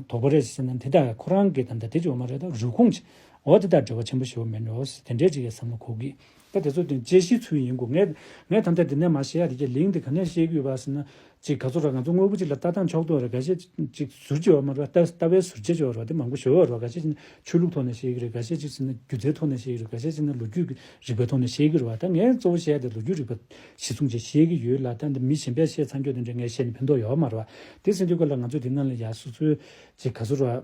དོགས་པ་རེད་ཟེར་ན་དེ་དག་ཁོ་རང་གི་ད་ལྟ་དེ་ཅིག་ཡོད་མ་རེད། ད་རུས་ཁུངས་ཅིག་འོ་དེ་དག་འབྲེལ་བ་ཆེན་པོ་ཞིག་མེད་འགྲོ་དེ་འདྲས་ཅིག་གི་བསམ་བློ་འཁོར་གི། ད་དེ་ཚོ་དེ་དཔྱད་གཞི་ཚུལ་ཡིན་དགོས། ངས་ངས་ད་ལྟ་དེ་ནས་མ་བཤད་ཡ་དེ་གའི་ལིང་དེ་ག་ནས་བཤད་གི་ཡོད་པ་ཟེར་ན་ཅིག་ག་ཚོད་ར་ང་ཚོ་དངོས་པོ་ཅིག་ལ་ལྟ་སྟངས་ཕྱོགས་གཏོགས་རེད། འགའ་ཤས་ཅིག་ཟུར་ཅིག་ཡོད་མ་རེད། ལྟ་ལྟ་བའི་ཟུར་ཅིག་ཡོད་རེད། དེ་མང་པོ་ཞིག་ཡོད་རེད། འགའ་ཤས་ཅིག་ཆོས་ལུགས་ཐོག་ནས་བཤད་གི་རེད། འགའ་ཤས་ཅིག་ཟེར་ན་སྒྱུ་རྩལ་ཐོག་ནས་བཤད་གི་རེད། འགའ་ཤས་ཅིག་ན་ལོ་རྒྱུས་ཀྱི་རིག་པའི་ཐོག་ནས་བཤད་གི་རེད་བ། ད་ངས་གཙོ་བོ་བཤད་ཡ་དེ་ལོ་རྒྱུས་རིག་པ་གཞི་བཟུང་བྱས་བཤད་གི་ཡོད་ལ། ད་འདི་མི་གཞན་པས་བཤད་ཚར་རྒྱུ་དེ་འདྲ་ངས་བཤད་ནས་ཕན་ཐོགས་ཡོད་མ་རེད་བ། དེ་ཟེར་དུས་སྐབས་ལ་ང་ཚོ་དེ་སྔ་ལ་ཡ་སོ་སོའི་ཅིག་ག་ཚོད་ར་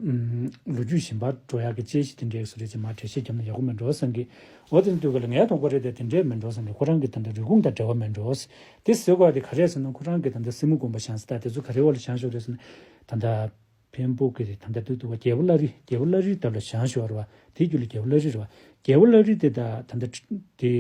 ལོ་རྒྱུས་གཞན་པ་འགྲོ་ཡག་གི་དཔྱད་གཞི་དེ་འདྲའི་བཟོ་རེད་ཅིག་མར་འགྲེལ་བཤད་བརྒྱབ་ན་ཡག་པོ་མེད་འགྲོ་བསམ་གི། འོ་དེ་ཟེར་དུས་སྐབས་ལ་ངའི་དོགས་པ་རེད་དེ་དེ་འདྲའི་མེད་འགྲོ་བསམ་གི། ཁོ་རང་གི་ད་ལྟ་རུས་ཁུངས་དང་འབྲེལ་བ་མེད་འགྲོ། དེ་ཟེར་དགོས་པ་དེ་ག་རེ་ཟེར་ན་ཁོ་རང་གི་ད་ལྟ་སྲིན་མོ་དགོན་པ་བཞེངས་ས་ད་དེ་ཚོ་ག་རེ་འོག་ལ་བཞེངས་ཤོག་རེད་ཟེར་ན་ད་ལྟ། འཕན་པོ་གི་ད་ལྟ་དུས་དུ་བ་རྒྱལ་པོ་བླ་རི་རྒྱལ་པོ་བླ་རིའི་འདབས་ལ་བཞེངས་ཞོར་བ་དེ་རྒྱུད་ལ་རྒྱལ་པོ་བླ་རི་རེད་བ། རྒྱལ་པོ་བླ་རི་དེ་དང་ད་ལྟ་དེ་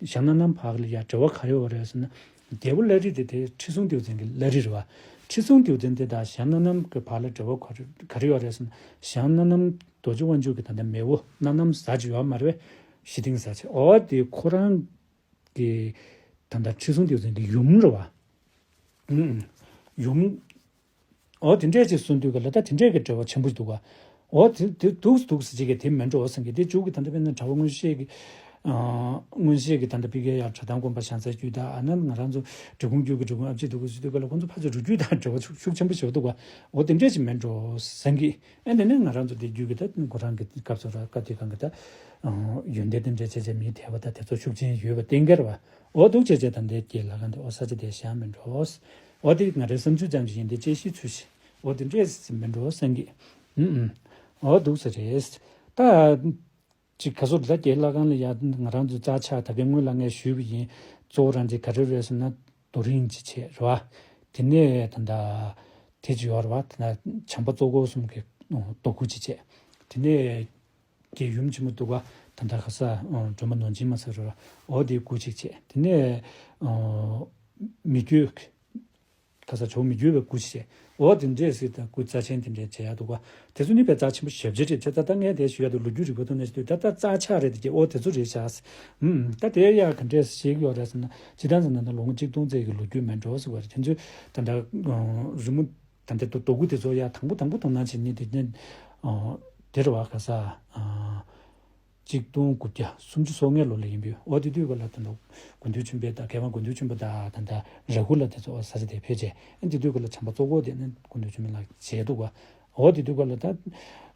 ཞང་སྣ་ནམ་བར་ལ་ཡ་འབྲེལ་བ་ག་རེ་ཡོད་རེད་ཟེར་ན། རྒྱལ་པོ་བླ་རི་དེ་དེ་ཁྲི་སྲོང་ལྡེའུ་བཙན་གྱི་བླ་རི་རེད་བ། ཁྲི་སྲོང་ལྡེའུ་བཙན་དེ་དང་ཞང་སྣ་ནམ་གྱི་བར་ལ་འབྲེལ་བ་ག་རེ་ག་རེ་ཡོད་རེད་ཟེར་ན། ཞང་སྣ་ནམ་རྡོ་རྗེ་དབང་ཕྱུག་གི་ད་ལྟ་མེས་པོ་སྣ་ནམ་ཟ་ཅིག་ཡོད་མ་རེད་པས། ཞི་སྡིངས་ཟ་ཅིག་འོ་དེ་ཁོ་རང་གི་ད་ལྟ་ཁྲི་སྲོང་ལྡེའུ་བཙན་གྱི་ཡུམ་རེད་བ། ཡུམ། འོ་དེ་འདྲས་ཅིག་གསུང་དུས་ག་ལ་ད་དེ་འདྲས་ཀྱི་འབྲེལ་བ་ཆེན་པོ་འདུག་ག་འོ་དེ་དེ་འདུག་འདུག་ཟེར་ཅིག་གི་དེ་མིན་འགྲོ་བསམ་གི། དེ་མཇུག་གི་ད་ལྟ་དཔེར་ན་གྲྭ་པ་མངོན་ཤེས་ཀྱི་མངོན་ཤེས་ཀྱི་ད་ལྟ་ཕ་གིའི་ཡར་གྲྭ་ཐང་དགོན་པ་བཞེངས་ས་རྒྱུད་ད་ཨ་ན་ང་རང་ཚོ་འབྲི་གུང་རྒྱུད་ཀྱི་འབྲི་གུང་ཨ་ཕྱི་འདུག་གི་ཟེར་དུས་ག་ལ་ཁོང་ཚོ་ཕལ་ཆེར་རུས་རྒྱུད་དང་འབྲེལ་བ་ཤུགས་ཤུགས་ཆེན་པོ་ཞིག་འདུག་ག་འོ་དེ་འདྲས་ཅིག་མིན་འགྲོ་བསམ་གི། ཨ་ནི་ནི་ང་རང་ཚོ་དེ་རྒྱུད་ཀྱི་ད་ཁོ་རང་གི་སྐབས་སུ་ར་སྐབས་དེ་གང་གི་ད་ཡོན་ཏན་དེ་འདྲས་བྱས་བྱས་མིའི་དད་པ་ད་དེ་ཚོ་ཤུགས་ཆེན་ཡོད་པ་གཏན་འཁེལ་བ། འོ་འདུག་བྱས་བྱས་ད་འདི་རྒྱལ་ལྷ་ཁང་འདི་འོ་ས་ཆ་དེ་བཞེངས་མིན་འགྲོ། འོ་དེ་ང་རའི་བསམ་ཚུལ་ཙམ་ཞིག་ཡིན། དེ་དཔྱད་གཞི་ཚུལ་ཞིག་འོ་དེ་འདྲས་མིན་འགྲོ་བསམ་གི། ཨུམ་ཨུམ། འོ་འདུག་ས་རེད། ད་ཅིག་ག་ཚོད་ད་རྒྱལ་ལྷ་ཁང་ལ་ཡ་ང་རང་ཚོ་རྩ་ཆག་ད་གའི་སྔོན་ལ་ངས་ཞུས་པ་ཡིན། གཙོ་བོ་རང་ཅིག་ག་རེ་རེད་ཟེར་ན་རྡོ་རིང་ཅིག་བྱས་རེད་བ། དེ་ནས་ད་ད་དེ་ཅིག་ཡོད་རེད་བ། ད་ད་བྱམས་པ་གཙོ་འཁོར་གསུམ་གྱི་རྡོ་སྐུ་ཅིག་བྱས། དེ་ནས། རྒྱལ་ཡུམ་ཆེན་མོ་འདུག་ག་ད་ལྟ་ཁ་ས་སྒྲོལ་མ་ནོར་འཛིན་མ་ཟེར་རོ། འོ་དེའི་སྐུ་གཅིག་བྱས། དེ་ནས་མི་བསྐྱོད་ཁ་ས་ཇོ་བོ་མི་བསྐྱོད་པའི་སྐུ་གཅིག་བྱས། འོ་དེ་འདྲས་ཟེར་ད་སྐུ་རྩ་ཆེན་དེ་འདྲས་བྱས་ཡ་འདུག་ག་དེ་ཚོ་ནི་དཔེ་རྩ་ཆེན་པོ་ཞེ་པོ་ཅིག་རེད། ད་ད་ངས་དེ་ཞུ་ཡ་འདུག་ལོ་རྒྱུས་རིག་པ་ཐོག་ནས་ཞུ་དུས་ད་ད་རྩ་ཆག་རེད་དེ་གྱད། འོ་དེ་ཚོ་རེད་ཤག་ཨུམ། ད་དེ་ཡ་ག་འདྲས་ཤེས་ཀྱི་ཡོད་རེད་ཟེར་ན་སྤྱིར་བཏང་ཟེར་ན་ད་ལོ་ངོ་གཅིག་སྟོང་ཙམ་གྱི་ལོ་རྒྱུས་མིན་འགྲོ་ཟེར་བ་རེད། དེ་ཚོ་ད་ད་རི་མོ། ད་ལྟ་རྡོ་རྡོ་སྐུ་དེ་ཚོ་ཡ་དང་པོ་དང་པོ་དོ་སྣང་བྱེད་མཁན་དེ་ནི་ཨ་དེ་རེད་བ། ག་ས་ཨ་གཅིག་སྟོང་དགུ་བརྒྱ་སུམ་ཅུ་སོ་ལྔའི་ལོ་ལ་ཡིན་པས། འོ་དེ་དུས་ག་ལ་ད་ལྟ་དགུང་སྟོན་ཆེན་པོའི་ད་མཁས་དབང་དགུང་སྟོན་ཆེན་པོ་ད་ད་ལྟ་ར་ཧུ་ལ་དེ་ཚོ་ས་ཆ་དེ་ཕེབས་རྗེས་ཨ་དེ་དུས་ག་ལ་བྱམས་པ་གཙོ་འཁོར་དེ་ནི་དགུང་སྟོན་ཆེན་པོ་ལ་མཇལ་འདུག་བ། འོ་དེ་དུས་ག་ལ་ད་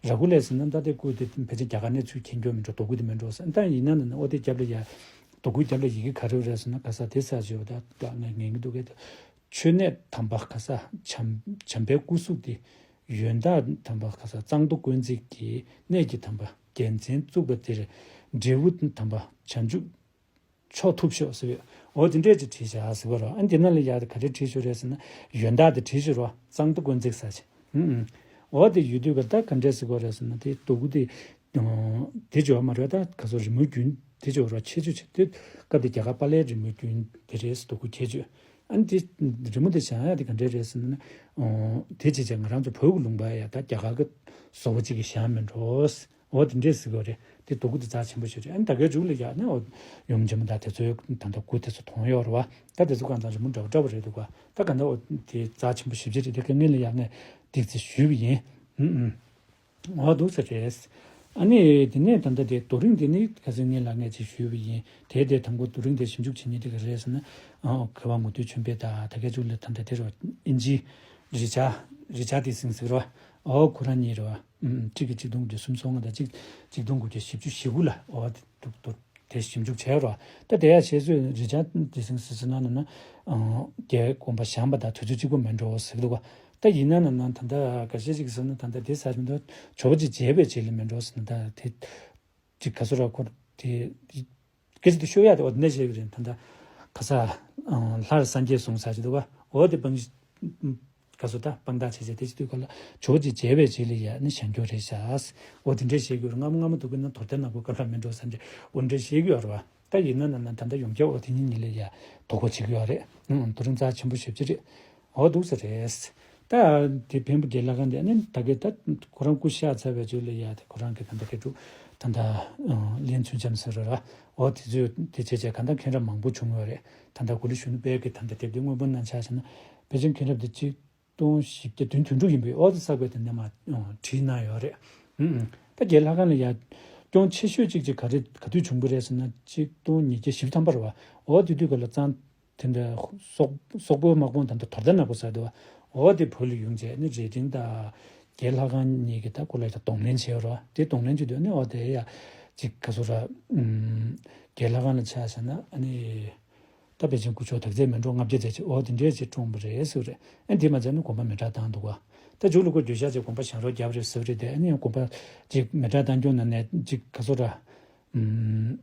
ར་གུ་ལས་ཟེར་ན་ད་དེ་སྐུ་དེ་ཕལ་ཆེར་རྒྱ་གར་ནས་ཚུར་མཁྱེན་རྒྱུ་མིན་འགྲོ། རྡོ་སྐུ་དེ་མིན་འགྲོ་ཟེར། ད་ཡིན་ན་ན་ན་འོ་དེ་རྒྱབ་ལ་ཡ་རྡོ་སྐུའི་རྒྱབ་ལ་ཡི་གེ་ག་རེ་རེད་ཟེར་ན། ག་ས་དེ་ས་ཞེས་པ་ད་ད་ངས་ངེས་ཀྱི་འདུག་གས། མཆོད་གནས་དམ་པ་ག་ས་བྱམས་བྱམས་པའི་སྐུ་གཟུགས་དེ། ཡོན་བདག་དམ་པ་ག་ས་གཙང་དུ་དཀོན་བརྩེགས་ཀྱི། གནས་ཀྱི་དམ་པ་རྒྱལ་མཚན་བཙུགས་པ་དེར། འབྲས་བུ་དམ་པ་བྱང་ཆུབ་མཆོག་ཐོབ་ཤོག་ཟེར་བའི་འོ་དེ་འདྲས་ཅིག་བྲིས་བཞག་ཟེར་བ་རོ། ཨ་འདི་ན་ལ་ཡ་ག་རེ་བྲིས་ཤོག་རེད་ཟེར་ན། ཡོན་བདག་དེ་བྲིས་ཤོག་རོ། གཙང་དུ་དཀོན་བརྩེགས་ཟེར་ཅིག་ཨུམ་ཨུམ། འོ་དེ་ཡོད་དུས་ག་ད་ག་འདྲས་ཟེར་གོ་རེད་ཟེར་ན། དེ་རྡོ་སྐུ་དེ་དེ་བྱོས་མ་རེད། ད་ག་ཚོད་རི་མོའི་རྒྱུན་དེ་བྱོས་རོ། ཁྱད་ཆོས་ཆེ་དེ་སྐབས་དེ་རྒྱ་གར་པཱ་ལའི་རི་མོའི་རྒྱུན་དེ་རེད། རྡོ་སྐུ་ཁྱད་ཆོས། ཨ་ནི་དེ་རི་མོ་དེ་བཞེངས་ཡ་དེ་ག་འདྲས་རེད་ཟེར་ན། ཨོ་དེ་བྱས་བྱས་ང་རང་ཚོ་བོད་ཀྱི་ལུང་པ་ཡ་ད་རྒྱ་གར་གྱི་བཟོ་བ་ཅིག་གིས་བཞེངས་མིན་འགྲོ། འོ་དེ་འདྲས་ཟེར་གྱི་ཡོད་རེད། དེ་རྡོ་སྐུ་དེ་རྩ་ཆེན་པོ་ཞིག་རེད། ཨ་ནི་ད་གའི་མཇུག་ལ་ཡ་ནི་འོ་ཡུམ་ཆེན་མོ་དང་དེ་ཚོའི་ད་ལྟ་སྐུ་དེ་ཚོ་མཐོང་ཡོད་རེད་བ། ད་དེ་ཚོ་གང་ཚང་རི་མོ་འདྲ་བོ་འདྲ་བོ་རེད་འདུག་ག་ད་ག་འདྲ་འོ་དེ་རྩ་ཆེན་པོ་ཞེ་པོ་ཅིག་རེད། དེ་ག་ངེད་ལ་ཡ་ནས་ཏིག་ཙི་ཞུས་པ་ཡིན། ཨུམ་ཨུམ། འོ་འདུག་ས་རེད། ཨ་ནི་དེ་ནས་ད་ལྟ་དེ་རྡོ་རིང་དེ་ནི་ག་ཚོད་ངེད་ལ་ངས་ཅིག་ཞུས་པ་ཡིན། དེ་དེ་དང་པོ་རྡོ་རིང་དེ་ཞིབ་འཇུག་བྱེད་མཁན་དེ་ག་རེད་ཟེར་ན། ཨ་མཁས་དབང་དགེ་འདུན་ཆོས་འཕེལ་དང་ད་གའི་མཇུག་ལ་ད་ལྟ་དེ་རོ། ཨིན་ཇི་རི་ཆར་རི་ཆར་ཌི་སིང་ཟེར་རོ། འོ་ཁོ་རང་གཉིས་རོ། ཨུམ་ཨུམ། གཅིག་གིས་ཆིག་སྟོང་དགུ་བརྒྱ་སུམ་ཅུ་སོ་ལྔ་དང་གཅིག་ཆིག་སྟོང་དགུ་བརྒྱ་བཞི་བཅུ་ཞེ་དགུ་ལ། འོ་དེ་འདུག་འདུག་དེ་ཞིབ་འཇུག་བྱས་རོ། ད་དེ་ཡ་བཤད་སྲོལ་རི་ཆར་ཌི་སིང་ཟེར་ཟེར་ན་ན་ན། ཨང་རྒྱའི་དགོན་པ་བཞེངས་པ་དང་དུས་ཚོད་གཅིག་པ་མིན་འགྲོ་ཟེར་གི་འདུག་ག་ད་ཡིན་ན་ན་ན་ད་ལྟ་ག་ཤེད་ཅིག་ཟེར་ན། ད་ལྟ་དེ་ཟེར་མི་འདུག་ཇོ་བོ་རྗེ་མཇལ་བའི་རྗེས་ལ་མིན་འགྲོ་ཟེར་ན། ད་དེ་ཅིག་ག་ཚོད་ར་ཁོ་དེ་སྐད་ཆ་དེ་ཤོད་ཡ་དེ་འོ་དེ་འདྲ་བཤད་གི་རེད། ད་ལྟ་ག་ས་ཨང་ལྷར་སངས་རྒྱས་གསུངས་ས་ཅིག་འདུག་ག་འོ་དེ་བང་ག་ཚོད་ད་དཔང་རྟགས་བྱས་བྱས་དེ་ཅི་དུས་ག་ལ་ཇོ་བོ་རྗེ་མཇལ་བའི་རྗེས་ལ་ཡ་ནི་བཞེངས་རྒྱུ་རེད་ཤག་འོ་དེ་འདྲས་བཤད་རྒྱུ་རེད། སྔ་མོ་སྔ་མོ་འདུག་གི་ན་དོར་ཐེར་ནག་པོ་སྐབས་ལ་མིན་འགྲོ་ས་འདྲས་འོ་འདྲས་བཤད་ཀྱི་ཡོད་རེད་བ། ད་ཡིན་ན་ན་ན་ད་ལྟ་ཡོངས་ཁྱབ་འོ་དེ་ཉིད་ཉིད་ལ་ཡ་དོ་ཁུར་བྱེད་ཀྱི་ཡོད་རེད། ཨང་རྡོ་རིང་རྩ་ཆེན་པོ་ཞེ་པོ་ཅིག་རེད། འོ་འདུག་ས་རེད། ད་དེ་འཕན་པོ་རྒྱལ་ལྷ་ཁང་དེ་ནི་ད་གི་ད་ཁོ་རང་སྐུ་གཤེགས་ཚར་བའི་རྗེས་ལ་ཡ་དེ་ཁོ་རང་གི་ད་ལྟ་དགེ་ཕྲུག་ད་ལྟ་ལིན་ཚུན་ཆམ་ཟེར་ར་ར། འོ་དེ་ཚོས་དེ་བྱས་བྱས་ག་ད་མཁན་རབས་མང་པོ་བྱུང་ཡོད་རེད། ད་ལྟ་གུ་ལུ་གཞོན་ནུ་དཔལ་གྱི་ད་ལྟ་དེབ་དེ་དངོས་པོ་ནང་ཆ་བཞག་ན་ཕལ་ཆེར་མཁན་རབས་དེ་ཆིག་སྟོང་བཞི་བརྒྱ་བདུན་དོན་དྲུག་ཡིན་པས། འོ་དེ་བསགས་པའི་དེ་ནས་མ་བྲིས་གནང་ཡོད་རེད། ཨུམ་ཨུམ། ད་རྒྱལ་ལྷ་ཁང་ལ་ཡ་སྐྱོན་ཆེ་ཤོས་གཅིག་ཅིག་ག་རེ་ག་དུས་བྱུང་གི་རེད་ཟེར་ན། ཆིག་སྟོང་ཉིས་བརྒྱ་བཞི་བཅུ་ཐམ་པ་རེད་བ། འོ་དེ་དུས་ག་ལ་གཙང་དེ་འདྲ་སོག་སོག་པོའི་དམག་དཔུང་དང་དོ་ཐར་ནག་པོ་ཟེར་འདུག་འོ་དེ་བོད་ལ་ཡོང་རྗེས་ནི་རྭ་སྒྲེང་དང་རྒྱལ་ལྷ་ཁང་གཉིས་ཀྱི་ད་སྐོར་ལ་ད་གདོང་ལེན་བྱས་རོ། དེ་གདོང་ལེན་བྱེད་དུས་ནི་འོ་དེ་ཡ་ཅིག་ག་ཚོད་ར་ཨུམ་རྒྱལ་ལྷ་ཁང་ལ་ཆ་བཞག་ན་ཨ་ནི་ད་པེ་ཅིན་སྐུ་ཞབས་དག་ཚད་མེ་འབྲོང་ལྔ་བརྒྱ་ཙམ་ཅིག་འོ་དེ་འདྲས་ཅིག་བཀྲོངས་པ་རེད་ཟེར་རེད། ཨ་དེ་མ་ཚད་ནི་དགོན་པ་མེ་སྲེག་བཏང་འདུག་ག་ད་མཇུག་ལ་ཁོ་འགྱོད་བཤགས་བྱས་དགོན་པ་བཞེངས་རོགས་བརྒྱབ་རེད་ཟེར་རེད། དེ་ཨ་ནི་དགོན་པ་ཅིག་མེ་སྲེག་བཏང་རྒྱུ་ན་ནས་ཅིག་ག་ཚོད་ར་ཨུམ།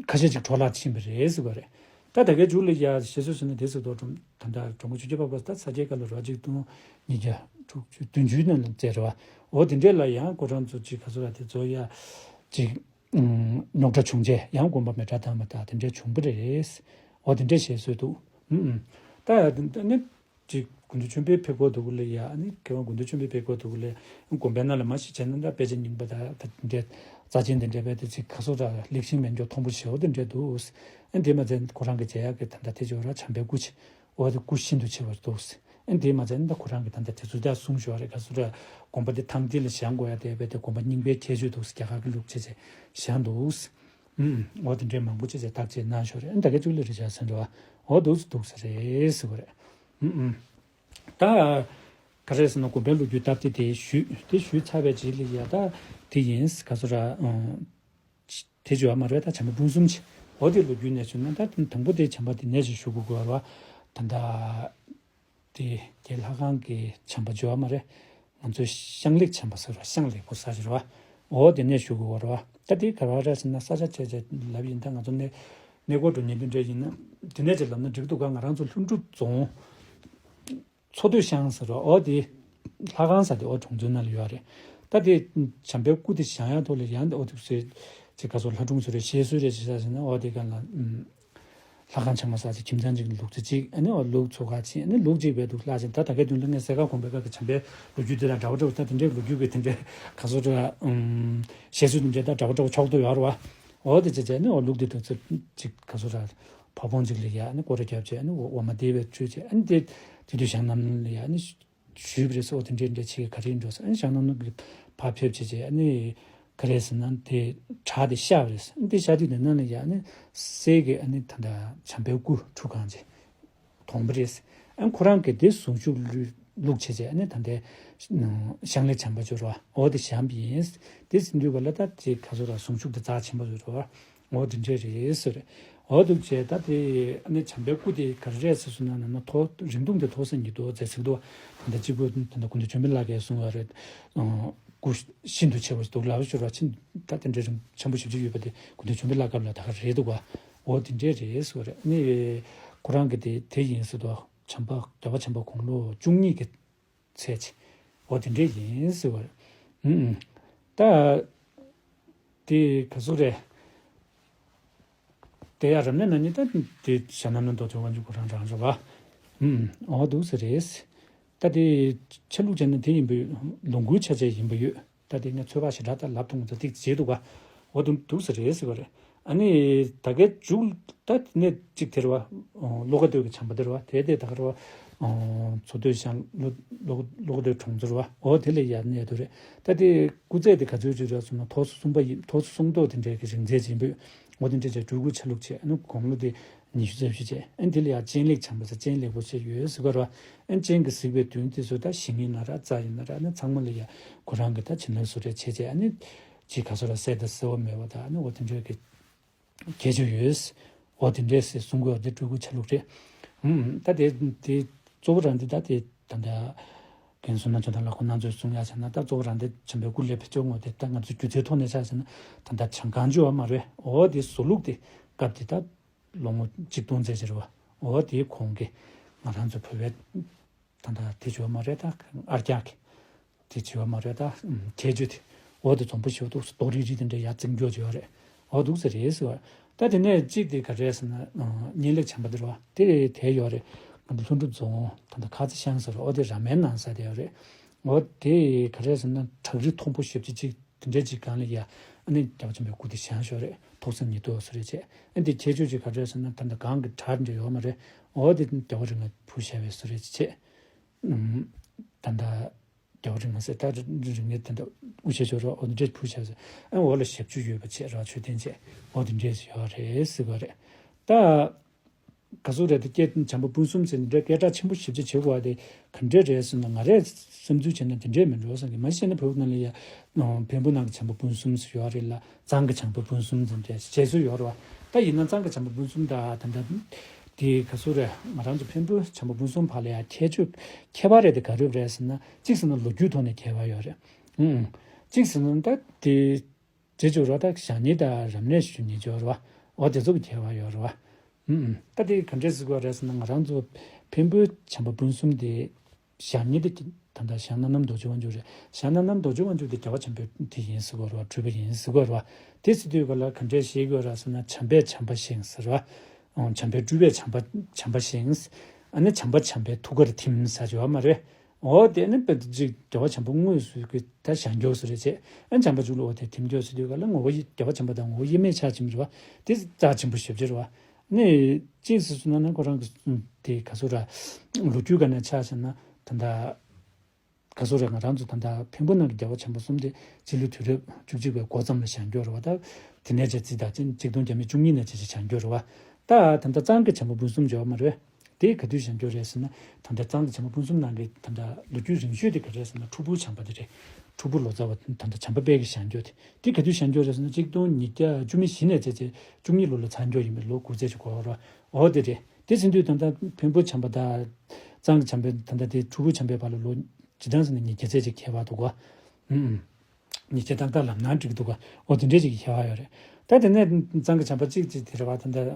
ཁ་ཤས་ཅིག་འཕྲོ་བརླག་ཕྱིན་པ་རེད་ཟེར་བ་རེད། ད་ད་གའི་མཇུག་ལ་ཡ་ཞེ་སོ་ཟེར་ན་དེ་ཟེར་དོ་ཀྲུང་ད་ལྟ་ཀྲུང་གོ་ཆུ་བཞི་པ་པ་ད་ས་སྐྱའི་སྐབས་ལ་རོ་ཆིག་སྟོང་ཉིས་བརྒྱ་དྲུག་ཅུ་བདུན་ཅུའི་ནང་ལ་མཛད་རེད་བ། འོ་དེ་འདྲས་ལ་ཡང་ཁོ་རང་ཚོ་ཅིག་ག་ཚོད་ལ་དེ་ཚོ་ཡ་ཅིག་རྙོག་དྲ་བྱུང་རྗེས་ཡང་དགོན་པ་མེ་སྲེག་བཏང་བ་ད་དེ་འདྲས་བྱུང་པ་རེད། འོ་དེ་འདྲས་ཞེ་སོ་འདུག་ཨུམ་ཨུམ། ད་ད་ནི། ཅིག་དགེ་འདུན་ཆོས་འཕེལ་ཕེབས་སྐོར་དུ་གུ་ལ་ཡ་ཨ་ནི་མཁས་དབང་དགེ་འདུན་ཆོས་འཕེལ་ཕེབས་སྐོར་དུ་གུ་ལ་དགོན་པའི་ནང་ལ་མ་ཞིག་བྱས་ན་ད་དཔེ་ཆ་རྙིང་པ་ད་ད་འདྲའི་རྩ་ཆེན་དེ་འདྲ་བས་ད་ཅིག་ག་ཚོད་ད་ལེགས་ཤིང་མེད་འཇོག་མཐོན་པོ་ཞེ་པོ་དེ་འདྲ་འདུག་ཨ་ནི་དེ་མ་ཚད་ཁོ་རང་གི་མཇལ་ཡག་གི་ད་ད་དེ་ཅོ་ར་བྱམས་པའི་སྐུ་ཆེ་འོ་དེ་སྐུ་ཤིན་ཏུ་ཆེ་བ་འདུག་ཨ་ནི་དེ་མ་ཚད་ད་ཁོ་རང་གི་ད་ད་དེ་ཚོ་ད་གསུང་ཞོར་རེ་ག་ཚོད་ད་དགོན་པ་དེ་ཐང་དེ་ལ་བཞེངས་དགོས་ཡ་དེ་བས་ད་དགོན་པ་རྙིང་པའི་ཁྱད་ཆོས་འདུག་རྒྱ་གར་གི་ལུགས་ཆེ་ཆེ་བཞེངས་འདུག་ཨུམ། འོ་དེ་འདྲའི་མང་པོ་ཅི་བྱས་བརྟག་དཔྱད་གནང་ཞོར་རེད། ཨ་ནི་ད་གའི་གཙུག་ལག་རི་ཆར་ཟེར་འགྲོ་བ། འོ་འདུག་སེ་འདུག་ས་རེད་ཟེར་བ་རེད། ཨུམ་ཨུམ། ད་ག་རེ་ཟེར་ན་དགོན་པའི་ལོ་རྒྱུས་སྟབས་བདེ་དེ་ཞུས་དེ་ཞུས་ཚར་བའི་རྗེས་ལ་ཡ་ད་དེ་ཡིན་ག་ཚོད་ར་ཨང་། དེ་བརྗོད་མ་རེད། ད་བྱམས་པ་སྤུན་གསུམ་ཆེ་འོ་དེ་ལོ་རྒྱུས་ནས་བྱུང་ན་ད་དང་པོ་དེ་བྱམས་པ་དེ་ནས་ཅིག་ཞུ་དགོས་དགོས་ར་བ་ད་ད། དེ་རྒྱལ་ལྷ་ཁང་གི་བྱམས་པ་བརྗོད་མ་རེད། ང་ཚོའི་ཤང་ལེགས་བྱམས་པ་ཟེར་བ་ཤང་ལེགས་པོ་ས་ཞིག་རེད་བ། འོ་དེ་ནས་ཞུ་དགོས་བ་རེད་བ། ད་དེ་ག་བ་རེད་ཟེར་ན་ས་ཆ་བྱས་བྱས་ལབ་ཡིན། ད་ང་ཚོ་གནས་གནས་སྐོར་འགྲོ་ཉིན་དུ་འདྲ་ཡིན་ན་དེ་ནས་ཅིག་ལབ་ན་འགྲིག་འདུག་ག་ང་རང་ཚོ་ལྷུན་གྲུབ་རྫོང་མཚོ་སྟོད་ཤང་ཟེར་བ་འོ་དེ་ལྷ་ཁང་ས་དེ་འོ་གྲོང་ཚོའི་ནང་ལ་ཡོད་རེད། ད་དེ་བྱམས་པའི་སྐུ་དེ་བཞེངས་ཡག་ཐོག་ལ་ཡང་དེ་འོ་དེ་ཚོའི་ཅིག་ག་ཚོ་ལྷ་སྒྲུང་ཚོ་རེད་བཤད་སྲོལ་རེད་ཅེས་ཟེར་ན་འོ་དེ་ག་ལ་ཨུམ། ལྷ་ཁང་ཆགས་མ་ས་ཅིག་ཁྱིམ་ཚང་ཅིག་ལུག་རྫི་གཅིག་ཨ་ནི་འོ་ལུག་ཚོ་ཁ་ཅིག་ཨ་ནི་ལུག་གཅིག་བས་འདུག་ལྷ་ཅིག་ད་ད་གའི་དུས་ལ་ངས་སེ་ག་གོང་པའི་ཁ་གི་བྱམས་པའི་ལོ་རྒྱུས་དེ་དང་འདྲ་བོ་འདྲ་བོ་ད་དེ་འདྲའི་ལོ་རྒྱུས་ཀྱི་དེ་འདྲའི་ག་ཚོད་འདྲ་ཨུམ་བཤད་ཚུལ་དེ་འདྲའི་ད་འདྲ་བོ་འདྲ་བོ་ཕྱོགས་བསྡུས་ཡོད་རེད་བ། འོ་དེ་བྱས་བྱས་ཨ་ནི་འོ་ལུག་དེ་དུས་ཚོད་ཅིག་ག་ཚོད་ར་ཕ་བོང་ཅིག་ལ་ཡ་ཨ་ནི་སྐོར་ར་བརྒྱབ་བྱས་ཨ་ནི་འོ་འོ་མ་དེ་བས་བཅོས་བྱས་ཨ་ནི་དེ་དེ་དུས་ཞང་གནམ་ལ་ཡ་ཨ་ནི། ཞུས་པ་རེད་ཟེར། འོ་དེ་འདྲས་འདྲས་བྱེད་ག་རེ་ཡིན་འགྲོ་ཟེར། ཨ་ནི་ཞང་གནམ་ལྷ་གིས་ཕར་ཕེབས་བྱས་བྱས་ཨ་ནི་ག་རེ་ཟེར་ན་དེ་བྲག་དེ་བཤགས་པ་རེད་ཟེར། ཨ་ནི་དེ་བཤགས་དུས་ནས་ནང་ལ་ཡ་ཨ་ནི་གསེར་གྱི་ཨ་ནི་ད་ལྟ་བྱམས་པའི་སྐུ་ཁྲུ་གང་ཅིག་མཐོང་པ་རེད་ཟེར། ཨ་ནི་ཁོ་རང་གིས་དེ་གཟུངས་གཞུག་ལུས་ བླུགས་བྱས་བྱས་ཨ་ནི་ད་ལྟའི་ཤང་ལེ་བྱམས་པ་ཅོ་ར་བ་འོ་དེ་བྱམས་པ་ཡིན། དེ་ཟིན་དུས་ག་ལ་ད་དེ་ག་ཚོད་ར་ཟུངས་ཤུགས་དེ་རྩ་ཆེན་པོ་ཅོ་ར་བ་འོ་དེ་འདྲས་རེད་ཟེར། འོ་འདུག་བྱས་ད་དེ་ཨ་ནི་བྱམས་པའི་སྐུ་དེ་ག་རེ་རེད་ཟེར་སོང་ན་ན་ན་ཐོག་རིང་ཐུང་དེ་ཐོག་ས་ཉིད་དུ་མཛད་ཚིག་ཏུ་ད་ལྟ་གཅིག་པུ་ད་ལྟ་སྐུ་མདུན་ཆོས་འཕེལ་ལགས་ཀྱིས་གསུང་བ་རེད། སྐུ་ཤིན་ཏུ་ཆེ་བ་ཞིག་འདུག་ལབ་ཞུ་ར་ཕྱིན། ད་དེ་འདྲའི་རིང་ཆེན་པོ་ཞེ་པོ་ཅིག་ཡོད་པ་དེ་སྐུ་མདུན་ཆོས་འཕེལ་ལགས་སྐབས་ལ་ད་ག་རེད་འདུག་ག་འོ་དེ་འདྲས་རེད་ཟེར་བ་རེད། ཨ་ནི་ཁོ་རང་གི་དེ་དེ་ཡིན་ཟེར་དུ་བྱམས་པ་རྒྱལ་བ་བྱམས་པ་དགུང་ལོ་བཅུ་གཉིས་ཀྱི་ཚད་ཅིག་འོ་དེ་འདྲས་ཡིན་ཟེར་བ་རེད། ཨུམ་ཨུམ། ད་དེ་ག་ཟུག་རེད། དེ་ཡང་རབ་གནས་ན་ནི་ད་དེ་ཞྭ་ནམ་ན་རྡོ་རྗེ་དབང་ཕྱུག་ཁོ་རང་རང་རེད་བ། ཨུམ་ཨུམ། འོ་འདུག་ཟེར་རེད། ད་དེ་ཆ་ལུགས་བྱས་ན་དེ་ཡིན་པའི་ལོངས་སྐུའི་ཆ་བྱད་ཡིན་པ་ཡོད། ད་དེ་ནས་ཚོད་དཔག་ཞེ་དྲག་ད་ལབ་ཐུབ་ཚོད་ཐིག་བྱེད་འདུག་ག་འོ་འདུག་འདུག་ཟེར་རེད་ཟེར་བ་རེད། ཨ་ནི་ད་གའི་མཇུག་ད་དེ་ནས་གཅིག་དེ་རེད་བ། ཨོ། བློ་དགའ་སྟོད་ཀྱི་བྱམས་པ་དེ་རེད་བ། དེ་དེ་ད་ག་རེད་བ། ཨོ། མཚོ་སྟོད་ཤང་བློ་བློ་བློ་དགའ་སྟོད་གྲོང་ཚོ་རེད་བ། འོ་དེ་ལས་ཡར་གནས་དུ་རེད། ད་དེ་སྐུ་ཚེ་དེ་ག་ཚོད་ཅིག་རེད་སོང་ན་ཐོག་སོ་གསུམ་པ་ཡིན། ཐོག་སོ་གསུམ་ཐོག་དེ་འདྲའི་གི་རིང་ཚད་ཅིག་ཡིན་པས། འོ་དེ་འདྲའི་ཅིག་སྤྲུལ་སྐུ་ཆ་ལུགས་བྱས་ཨ་ནི་དགུང་ལོ་དེ་ཉི་ཤུ་རྩ་བཞི་བྱས། ཨ་ནི་དེ་ལས་ཡར་སྤྱན་ལེགས་བྱམས་པ་ཟེར་སྤྱན་ལེགས་པོ་ཆེ་ཡོད་ཟེར་ག་རེད་བ། ཨ་ནི་སྤྱན་གྱིས་གཟིགས་པའི་དོན་དེ་ཚོ་ད་ཞིང་ཡིན་ན་ར་རྩྭ་ཡིན་ན་ར་ཨ་ནི་ཚང་མ་ལ་ཡ་ཁོ་རང་གི་ད་བྱིན་རླབས་གསོལ་རས་བྱས་བྱས་ཨ་ནི་ཅིག་ག་ཚོད་ར་གསལ་དང་གསལ་བ་མེད་པ་ད་ཨ་ནི་འོ་དེ་འདྲའི་གི་ཁྱད་ཆོས་ཡོད། འོ་དེ་འདྲས་ཟེར་གསུང་དགོས་པ་དེ་སྤྲུལ་སྐུ་ཆ་ལུགས་རེད། ཧུམ། ད་དེ་དེ་གཙོ་བོ་རང་དེ་ད་དེ་ད་ལྟ་རྒན་བསོད་ནམས་ཚེ་རིང་ལགས་ཁོང་རྣམ་ཚོས་གསུང་ཡག་བྱས་ན་ད་གཙོ་བོ་རང་དེ་བྱམས་པའི་སྐུ་ལས་ཕེབས་ཆོག་ངོ་དེ་ད་ང་ཚོའི་སྒྱུ་རྩལ་ཐོག་ནས་ཆ་བཞག་ན་ད་ལྟ་བྱང་གང་བྱོས་པ་མ་རེད། འོ་དེ་བཟོ་ལུགས་དེ་སྐབས་དེ་ད་ལོ་ངོ་གཅིག་སྟོང་ཙམ་ཅིག་རེད་བ། འོ་དེ་གོང་གི་ང་རང་ཚོ་བོད་པའི་ད་ལྟ་དེ་བྱོས་པ་མ་རེད། ད་ཨར་རྒྱག་གི་དེ་བྱེད་པ་མ་རེད། ད་ཁྱད་ཆོས་དེ་འོ་དེ་འཛོམས་པོ་ཞེ་པོ་འདུག་རྡོག་རིལ་རིལ་དེ་འདྲ་ཡར་བརྩེགས་འཇོག་བྱེད་ཡོད་རེད། འོ་འདུག་ཟེར་རེད་ཟེར་བ། ད་དེ་ནས་གཅིག་དེ་ག་རེ་རེད་ཟེར་ན་གཉན་ལེགས་བྱམས་པ་དེ་རེད་བ། དེ་དེ་ཡོད་རེད། ང་ཚོ་ལྷུན་གྲུབ་རྫོང་ད་ལྟ་ཁ་ཚ་ཤང་ཟེར་བ་འོ་དེ་ར་མའི་ནང་ས་དེ་ཡོད་རེད། འོ་དེ་ག་རེ་རེད་ཟེར་ན་བྲག་རི་མཐོན་པོ་ཞེ་པོ་ཅིག་ཅིག་དེ་འདྲའི་ཅིག་སྒང་ལ་ཡ་ཨ་ནི་རྒྱལ་བ་བྱམས་པའི་སྐུ་དེ་བཞེངས་ཤོག་རེད། ཐོག་ས་ཉིད་དུ་ཟེར་རེད་བྱས། ཨ་ནི་དེ་ཁྱད་ཆོས་ཅིག་ག་རེ་རེད་ཟེར་ན་ད་ལྟ་གང་གི་བྲག་འདྲ་ཡོད་མ་རེད། འོ་དེ་རྒྱལ་བ་རིན་པོ་ཆེ་བཞེངས་པའི་ཟེར་རེད་བྱས། ད་ལྟ་རྒྱལ་བ་རིན་པོ་ཆེ་ད་རིན་པོ་ཆེ་ད་ལྟ་དབུ་ཆེ་ཆོས་རོགས་འོ་འདྲས་བུ་ཆེ་ཟེར་ཨ་འོ་ལ་ཞབས་ཀྱུ་ཡོད་པ་བྱས་ར་མཆོད་རྟེན་བྱས་འོ་འདི་འདྲས་ཡོད་རེད་ཟེར་བ་རེད། ད་ག་ཟུག་རེད་དེ་སྐད་བྱམས་པ་ཕུན་སུམ་ཟེར་འདྲ་སྐད་གྲགས་ཆེན་པོ་ཞེ་པོ་ཅིག་བྱེད་དགོས་པ་དེ་ག་འདྲས་རེད་ཟེར་ན་ང་རས་བསམ་ཚུལ་བྱས་ན་དེ་འདྲས་མིན་འགྲོ་བསམ་གི་མ་གཞི་ན་བོད་ནང་ལ་ཡ་བོན་པོ་ནང་གི་བྱམས་པ་ཕུན་སུམ་ཟེར་ཡོད་རེད་ལ་གཙང་གི་བྱམས་པ་ཕུན་སུམ་ཟེར་འདྲས་བྱས་སྲོལ་ཡོད་རེད་བ། ད་ཡིན་ན་གཙང་གི་བྱམས་པ་ཕུན་སུམ་ད་ད་ད་དེ་ག་ཟུག་རེད། ང་རང་ཚོ་བོན་པོའི་བྱམས་པ་ཕུན་སུམ་བར་ལ་ཡང་ཁྱད་ཆོས་ཁྱད་པར་རེ་དེ་ག་རེ་རེད་ཟེར་ན་གཅིག་ཟེར་ན་ལོ་རྒྱུས་ཐོག་ནས་ཁྱད་པར་ཡོད་རེད། ཨང་། གཅིག་ཟེར་ན་ད་དེ་རྗེས་ཕྱོགས་ར་ད་བྱང་ཉིད་དང་རབ་གནས་ཞུ་ཉིད་ཅོ་ར་བ་འོ་དེ་ཚོ་གི་ཁྱད་པར་ཡོད་ར་བ། ཨང་། ད་དེ་ག་འདྲས་ཟེར་དགོས་རེད་ཟེར་ན་ང་རང་ཚོ་བོན་པོའི་བྱམས་པ་ཕུན་སུམ་དེ། བྱང་ཉིད་དེ་ད་ལྟ་བྱང་སྣ་ནམ་རྡོ་རྗེ་དབང་ཕྱུག་རེད། བྱང་སྣ་ནམ་རྡོ་རྗེ་དབང་ཕྱུག་དེ་རྒྱལ་བ་བྱམས་པའི་དེ་ཡིན་ཟེར་གོ་རེད་བ། སྤྲུལ་པ་ཡིན་ཟེར་གོ་རེད་བ། དེ་ཟེར་དུས་ག་ལ་ག་འདྲས་ཤེས་དགོས་ར་ཟེར་ན་བྱམས་པས་བྱམས་པ་བཞེངས་ཟེར་བ། ཨོ་བྱམས་པའི་སྤྲུལ་པས་བྱམས་པ་བྱམས་པ་བཞེངས། ཨ་ནི་བྱམས་པ་བྱམས་པའི་ཐུགས་ཀར་ཐིམ་ཟེར་གྱི་ཡོད་མ་རེད། འོ་དེ་ནི་དཔེ་ཅིག་རྒྱལ་བ་བྱམས་པ་དངོས་སུ་གི་ད་བཞེངས་རྒྱུ་ཟེར་རེད་བྱས། ཨ་ནི་བྱམས་པ་མཇུག་ལ་འོ་དེ་ཐིམ་རྒྱུ་ཟེར་དུས་ག་ལ་ངོ་བོ་ཡི་རྒྱལ་བ་བྱམས་པ་དང་ངོ་བོ་དབྱེར་མེད་ཆགས་ཕྱིན་པ་རེད་བ། དེ་རྩ་ཆེན་པོ་ཞེ་པོ་ཅིག་རེད་བ། ནས་གཅིག་ཟེར་སོང་ན་ནི་ཁོ་རང་གི་དེ་ག་ཚོད་ར་ལོ་རྒྱུས་སྒང་ནས་ཆ་བཞག་ན་ད་ལྟ་ག་ཚོད་ར་ང་རང་ཚོ་ད་ལྟ་བོན་པོ་ནང་གི་རྒྱལ་བ་བྱམས་པ་གསུམ་དེ་སྤྱི་ལོའི་དུས་རབས་བཅུ་གཅིག་པའི་འགོ་ཙམ་ལ་བཞེངས་རྒྱུ་རེད་བ། ད་དེ་ནས་བྱས་རྩིས་ད་ཅིག་གཅིག་སྟོང་བརྒྱ་མེད་བཅུ་གཉིས་ནས་བྱས་བྱས་བཞེངས་རྒྱུ་རེད་བ། ད་ད་ལྟ་གཙང་གི་བྱམས་པ་ཕུན་སུམ་བྱས་པ་མ་རེད། དེ་ག་དུས་བཞེངས་རྒྱུ་རེད་ཟེར་ན་ད་ལྟ་གཙང་གི་བྱམས་པ་ཕུན་སུམ་ནང་གི་ད་ལྟ་ལོ་རྒྱུས་རིང་ཤོས་དེ་ག་རེད་ཟེར་ན་ཁྲོ་ཕུར་བྱམས་པ་དེ་རེད། ཁྲོ་ཕུར་ལོ་ཙཱ་བ་ད་ལྟ་བྱམས་པ་དཔལ་གྱིས་བཞེངས་རྒྱུ་དེ་དེ་ག་དུས་བཞེངས་རྒྱུ་རེད་ཟེར་ན་གཅིག་སྟོང་ཉིས་བརྒྱ་བཅུ་མེད་བཞི་ནས་བྱས་བྱས་བཅུ་གཉིས་ལོ་ལ་ཚར་རྒྱུ་ཡིན་པའི་ལོ་དགུ་ཚད་ཅིག་འགོར་བ་རེད། འོ་དེ་རེད། དེ་ཟིན་དུས་ད་ལྟ་བོན་པོ་བྱམས་པ་དང་གཙང་གི་བྱམས་པའི་ད་ལྟ་དེ་ཁྲོ་ཕུར་བྱམས་པའི་བར་ལ་ལོ་སྤྱིར་བཏང་ཟེར་ན་ཉིས་བརྒྱ་ཚད་ཅིག་ཁྱད་པར་འདུག་ག་ཨུམ། ཉིས་བརྒྱ་ཏག་ཏག་ལབ་ན་འགྲིག་འདུག་ག་འོ་དེ་འདྲས་ཅིག་ཁྱད་པར་ཡོད་རེད། ད་དེ་ནས་གཙང་གི་བྱམས་པ་གཅིག་ཅིག་དེ་རེད་བ། ད་ལྟ་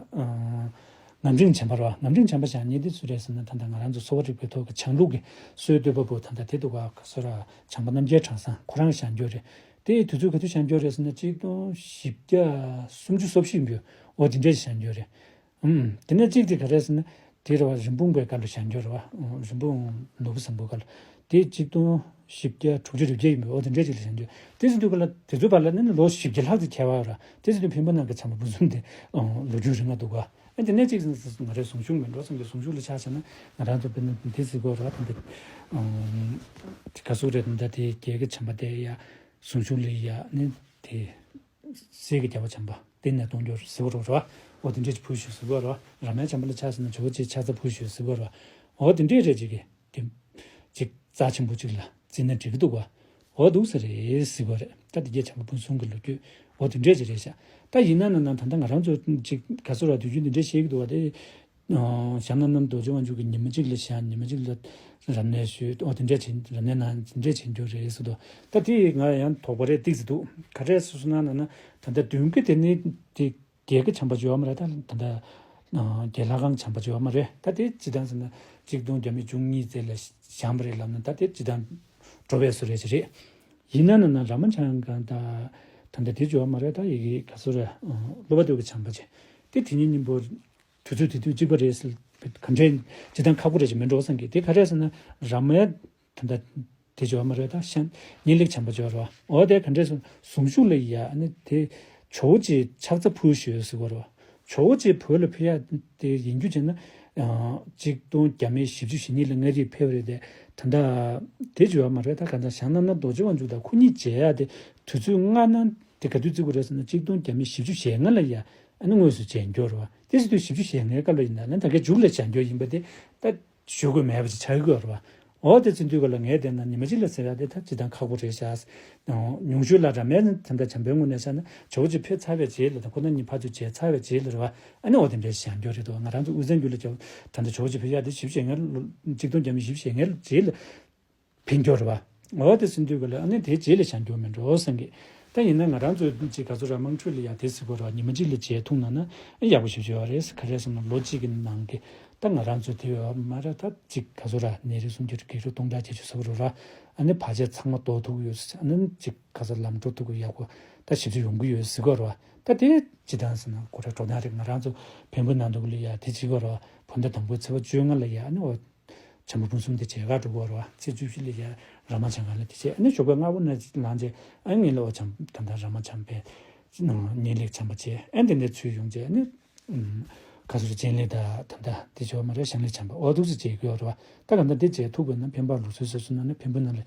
ངམ་རིང་བྱམས་པ་རེད་བ། ངམ་རིང་བྱམས་པ་བཞེངས་མཁན་དེ་སུ་རེད་ཟེར་ན་ད་ལྟ་ང་རང་ཚོ་གསོ་བ་རིག་པའི་ཐོག་གི་བྱང་ལུགས་ཀྱི་སྲོལ་གཏོད་པ་པོ་ད་ལྟ་དེ་འདུག་ག་ག་སོ་ར་བྱམས་པ་རྣམ་རྒྱལ་གྲྭ་ཚང་ཁོ་རང་བཞེངས་རྒྱུ་རེད། དེ་དུས་ཚོད་ག་དུས་བཞེངས་རྒྱུ་རེད་ཟེར་ན་གཅིག་སྟོང་བཞི་བརྒྱ་སུམ་ཅུ་སོ་བཞི་ཡིན་པས་འོ་དེ་འདྲས་བཞེངས་རྒྱུ་རེད། ཨུམ། དེ་ནས་གཅིག་དེ་ག་རེ་ཟེར་ན། དེ་རེད་བ། རིན་སྤུངས་པའི་སྐབས་ལ་བཞེངས་རྒྱུ་རེད་བ། ཨུམ། རིན་སྤུངས་ནོར་བུ་བཟང་པོའི་སྐབས་ལ། དེ་གཅིག་སྟོང་བཞི་བརྒྱ་དྲུག་ཅུ་རེ་བརྒྱད་ཡིན་པས་འོ་དེ་འདྲའི་ཅིག་ལ་བཞེངས་རྒྱུ། དེ་ཟེར་དུས་ག་ལ་དེ་ཚོའི་བར་ལ་ནི་ལོ་བཞི་བརྒྱ་ལྷག་ཙམ་ཁྱད་པར་ཡོད་ར། དེ་ཟེར་དུས་བོན་པོ་ནང་གི་བྱམས་པ་ཕུན་སུམ་དེ་ཨུམ། ལོ་རྒྱུས་རིང་ང་འདུག་ག་ཨ་དེ་ནས་གཅིག་ཟེར་ན་ང་རའི་གཟུངས་གཞུང་མིན་འགྲོ་བསམ་གྱི་གཟུངས་གཞུང་ལ་ཆ་བཞག་ན་ང་རང་ཚོ་དཔེར་ན་དེ་ཟེར་དགོས་ར། ད་འདི་ཨུམ། ག་ཟུག་རེད། ད་དེ་རྒྱལ་གྱི་བྱམས་པ་དེ་ཡ་གཟུངས་གཞུང་ལ་ཡ་ནི་དེ། གསེར་གྱི་རྒྱལ་བ་བྱམས་པ་བསྟན་ནས་གཏོང་རྒྱུར་ཟེར་བ་རོ་ར། འོ་དེ་འདྲས་ཅིག་ཕུལ་ཞུ་ཟེར་བ་རོ། ར་མའི་བྱམས་པ་ལ་ཆ་ཟེར་ན་ཇོ་བོ་རྗེ་ཕྱག་འཚལ་ཕུལ་ཞུ་ཟེར་བ་རོ། འོ་དེ་འདྲས་རེད་ཅིག་གི་དེ་ཅིག་ རྩ་ཆེན་པོ་གཅིག་ལ་བརྩིས་ན་འགྲིག་གི་འདུག་བ། འོ་འདུག་ས་རེད་ཟེར་གི་རེད། ད་དེ་རྗེ་འཆང་པོ་ཕུན་སུམ་གྱི་ལོ་རྒྱུས་འོ་དེ་འདྲས་ཅིག་རེད་ཤག་ད་ཡིན་ན་ན་ན་ད་ལྟ་ང་རང་ཚོ་ཅིག་ག་ཚོད་ར་དུས་རྒྱུན་དེ་འདྲས་བཤད་ཀྱི་འདུག་བ་དེ། ཨ། ཞྭ་ནག་གནམ་རྡོ་རྗེ་དབང་ཕྱུག་གིས་ཉི་མ་གཅིག་ལ་ཞག་ཉི་མ་གཅིག་ལ་རབ་གནས་ཞུས། ཨོ་དེ་འདྲས་བྱེད། རབ་གནས་ནང་དེ་འདྲས་བྱེད་རྒྱུ་རེད་ཟེར་འདུག་ད་དེ་ང་ཡང་དོགས་པ་རེད་ཏིག་ཙི་འདུག་ག་རེ་སོ་སོ་ན་ན་ན་ད་ལྟ་མདུན་གྱི་དེ་ནི་དེ་རྒྱལ་གྱི་བྱམས་པ་བྱེད་པ་མ་རེད། ད་ད་ལྟ་རྒྱལ་ལྷ་ཁང་བྱམས་པ་བྱེད་པ་མ་རེད། ད་དེ་སྤྱི་བཏང་ཟེར་ན་གཅིག་སྟོང་བརྒྱ་མེད་བཅུ་གཉིས་ཙམ་ལ་བཞེངས་པ་རེད་ལབ་ན་ད་དེ་སྤྱི་བཏང་འགྲོ་བའི་སུ་རེད་ཅི་རེད། ཡིན་ན་ན་ན་ར་མ་བྱང་གང་ད་ད་ལྟ་དེ་བྱེད་པ་མ་རེད། ད་ཡི་གེ་ག་སོ་རེད། སློབ་པ་དུ་གི་བྱམས་པ་བྱེད་དེ་དེ་ཉིད་སྙིང་པོ། དུས་ཚོད་དེ་དུས་གཅིག་པ་རེད་ཟེར། ག་འདྲའི་ཇི་ལྟར་ཁག་པོ་རེད་ཅེས་མི་འགྲོ་བསམ་གི། དེ་ག་རེ་ཟེར་ན་ར་མའི་ད་ལྟ་དེ་བྱེད་པ་མ་རེད། ད་ཤན་ཉིན་ལེགས་བྱམས་པ་བྱེད་པ་རེད་བ། འོ་དེ་ག་འདྲས་སོང་ཟུང་ཞུགས་ལ་ཡ་ཨ་ནི་དེ་ཇོ་བོ་རྗེ་ཕྱག་འཚལ་ཕུལ་ཞུས་ཟེར་བ་རེད་བ། ཇོ་བོ་རྗེ་བོད་ལ་ཕེབས་ཡ་དེ་ཡིན་རྒྱུ་བྱས་ན་ཨ་གཅིག་སྟོང་བརྒྱ་མེད་བཞི་བཅུ་ཞེ་གཉིས་ལ་མངའ་རིས་ཕེབས་པ་རེད་དེ། ད་ལྟ་དེ་བྱེད་པ་མ་རེད། ད་ག་ད་ཞྭ་ནག་གནམ་རྡོ་རྗེ་དབང་ཕྱུག་དང་ཁོ་གཉིས་མཇལ་ཡ་དེ་དུས་ཚོད་སྔ་ན་དེ་ག་དུས་བརྩི་དགོས་རེད་ཟེར་ན་གཅིག་སྟོང་བརྒྱ་མེད་བཞི་བཅུ་ཞེ་ལྔ་ལ་ཡ་ཨ་ནི་དངོས་སུ་མཇལ་རྒྱུ་རེད་བ། དེ་ཟེར་དུས་བཞི་བཅུ་ཞེ་ལྔའི་སྐབས་ལ་ཡིན་ན་ལན་ད་གའི་མཇུག་ལ་བྱ་འགྱུར་ཡིན་པ་དེ་ད་ཞུ་དགོས་མེད་པ་ཅིག་ཆགས་ཀྱི་ཡོད་རེད་བ། འོ་དེ་ཚེ་དུས་སྐབས་ལ་ངས་བལྟས་ན་ཉི་མ་གཅིག་ལ་ཟེར་ཡ་དེ་ད་ཇི་ལྟར་ཁག་པོ་རེད་ཤག་ཉུང་ཤོས་ལ་རབ་གནས་ད་ལྟ་བྱམས་པའི་ངོས་ནས་བཤད་ན་ཇོ་བོ་རྗེ་ཕེབས་ཚར་བའི་རྗེས་ལ་ད་ཁོ་ན་གཉིས་ཕར་ཚུར་མཇལ་ཚར་བའི་རྗེས་ལ་རེད་བ། ཨ་ནི་འོ་དེ་འདྲའི་བྱ་འགྱུར་རེད་འདུག་ང་རང་ཚོ་དབུས་གཙང་རྒྱུད་ལ་ཇོ་ད་ལྟ་ཇོ་བོ་རྗེ་ཕེབས་ཡ་དེ་བཞི་བཅུ་ཞེ་ལྔ་ལོ་གཅིག་སྟོང་བརྒྱ་མེད་བཞི་བཅུ་ཞེ་ལྔའི་རྗེས་ལ་ཕེབས་འགྱུར་རེད་བ། འོ་དེ་ཟིན་དུས་ག་ལ་ཨ་ནི་དེའི་རྗེས་ལ་བྱ་འགྱུར་མི་འགྲོ་བསམ་གི། ད་ཡིན་ན་ང་རང་ཚོའི་ཅིག་ག་ཚོད་ར་དམངས་ཁྲོད་ལ་ཡ་དེ་ཟེར་དགོས་ར་ཉི་མ་གཅིག་ལ་མཇལ་ཐུབ་ན་ན་ཨ་ཡག་པོ་ཞེ་པོ་ཅིག་ཡོད་རེད། ག་རེ་ཟེར་ན་ལོ་གཅིག་གི་ནང་གི་ད་ང་རང་ཚོ་དེ་ཡོད་མ་རེད། ད་ཅིག་ག་ཚོད་ར་ནད་རིགས་སྲུང་སྐྱོབ་སྒེག་རུ་སྟོང་ཕྲག་བརྒྱད་ཅུ་ཟེར་བ་རུ་ར་ཨ་ནི་བར་ཆད་ཚང་མ་ཟློག་ཐུབ་ཀྱི་ཡོད། ཨ་ནི་ཅིག་ག་ཚོད་ལམ་འགྲོ་ཐུབ་ཀྱི་ཡག་པོ་ད་ཞིབ་ཚགས་ཡོང་གི་ཡོད་ཟེར་དགོས་ར། ད་དེ་ཅི་ད་ཟེར་ན་ཁོ་ར་འགྲོ་སྟངས་རེད། ང་རང་ཚོ་བོན་པོ་ནང་དུ་ལ་ཡ་དེ་བྱེད་དགོས་ར། བོད་ཟླ་དང་པོའི་ཚེས་པ་བཅོ་ལྔ་ལ་ཡ་ཨ་ནི་འོ། བྱམས་པ་ཕུན་སུམ་དེ་མཇལ་ཁ་འགྲོ་གི་ཡོད་རེད་བ། ཚེས་བཅུ་བཞི་ལ་ཡ་ར་མ་བྱང་ཁང་ལ་དེ་བྱས་ཨ་ནི་ཞོགས་པ་སྔ་པོ་ནས་ལངས་རྗེས་ཨ་ངེད་ལ་འོ་བྱམས་ད་ལྟ་ར་མ་བྱམས་པའི་ཉིན་ལེགས་བྱམས་པ་བྱས་ཨ་དེ་འདྲའི་ཚུལ་ཡོང་རྗེས་ཨ་ནི་ཁ་སོར་སྤྱན་ལེགས་དང་ད་ལྟ་དེ་བྱས་མ་རེད་ཞང་ལེགས་བྱམས་པ་འོ་འདུག་སེ་མཇལ་གི་ཡོད་རེད་བ། ད་ག་ད་དེ་མཇལ་ཐུབ་པ་ན་འཕན་པ་ལུགས་སྲོལ་སོ་སོ་ན་ནི་འཕན་པོ་ན་ལ་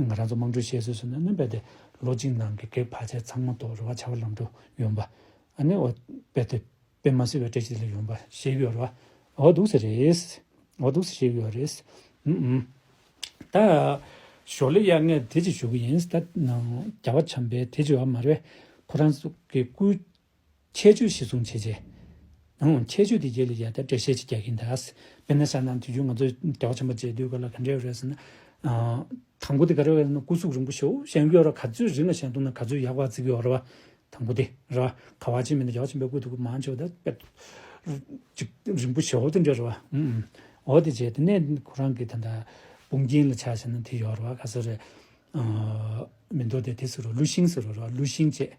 ང་རང་ཚོ་དམངས་ཁྲོད་བཤད་སྲོལ་སོ་ན་ནི་རྦད་དེ་ལོ་གཅིག་ནང་གི་གེགས་བར་ཆད་ཚང་མ་ཟློག་རེད་བ། བྱ་བ་ལམ་འགྲོ་ཡོང་བ་ཨ་ནི་འོ་རྦད་དེ། དཔེ་མ་སྲིད་པའི་བཀྲ་ཤིས་ལ་ཡོང་བ་ཤེས་ཀྱི་ཡོད་རེད་བ། འོ་འདུག་ས་རེད། འོ་འདུག་ས་ཤེས་ཀྱི་ཡོད་རེད། ཨུམ་ཨུམ། ད། ཞོར་ལ་ཡ་ངས་དེ་ཅིག་ཞུ་གི་ཡིན། ད་ནང་རྒྱལ་བ་བྱམས་པའི་དེ་ཅིག་ཡོད་མ་རེད། ཁོ་རང་ཚོ་གི་སྐུའི་ཁྱད་ཆོས་གཞིར་བཟུང་བྱས་རྗེས། ཨང་། ཁྱད་ཆོས་དེ་རྗེས་ལ་ཡ་ད་འགྲེལ་བཤད་ཅིག་རྒྱག་གིན་ད། དཔེར་ན་ཤ་ནང་དུས་རྒྱུན་ང་ཚོ་རྒྱལ་བ་བྱམས་པ་མཇལ་དུས་ག་ལ་ག་འདྲ་ཡོད་རེད་ཟེར་ན། ཨང་། དང་པོ་དེ་ག་རེ་རེད་ཟེར་ན་སྐུ་གཟུགས་རིང་པོ་ཞེ་པོ་བཞེངས་ཀྱི་ཡོད་རེད། ག་ཚོད་རིང་ལ་བཞེངས་ཐུབ་ན་ག་ཚོད་ཡག་པ་བརྩི་གི་ཡོད་རེད་བ། དང་པོ་དེ་རེད་བ། ག་བ་ཅིག་མིན་ན་རྒྱལ་བ་ཆེན་པོའི་སྐུ་དེ་གུ་མང་ཆེ་བ་ད་དཔེ་ཅིག་རིང་པོ་ཞེ་པོ་དེ་འདྲ་རེད་བ། ཨུམ་ཨུམ། འོ་དེ་བྱས་དེ་ནས་ཁོ་རང་གི་ད་ལྟ་དཔུང་རྒྱན་ལ་ཆ་བཞག་ན་དེ་ཡོད་རེད་བ། ག་ས་རེད། ཨ། མེ་ཏོག་དེ་དེ་ཟེར་རོ་ཀླུ་ཤིང་ཟེར་རོ་རེད་བ། ཀླུ་ཤིང་བྱས།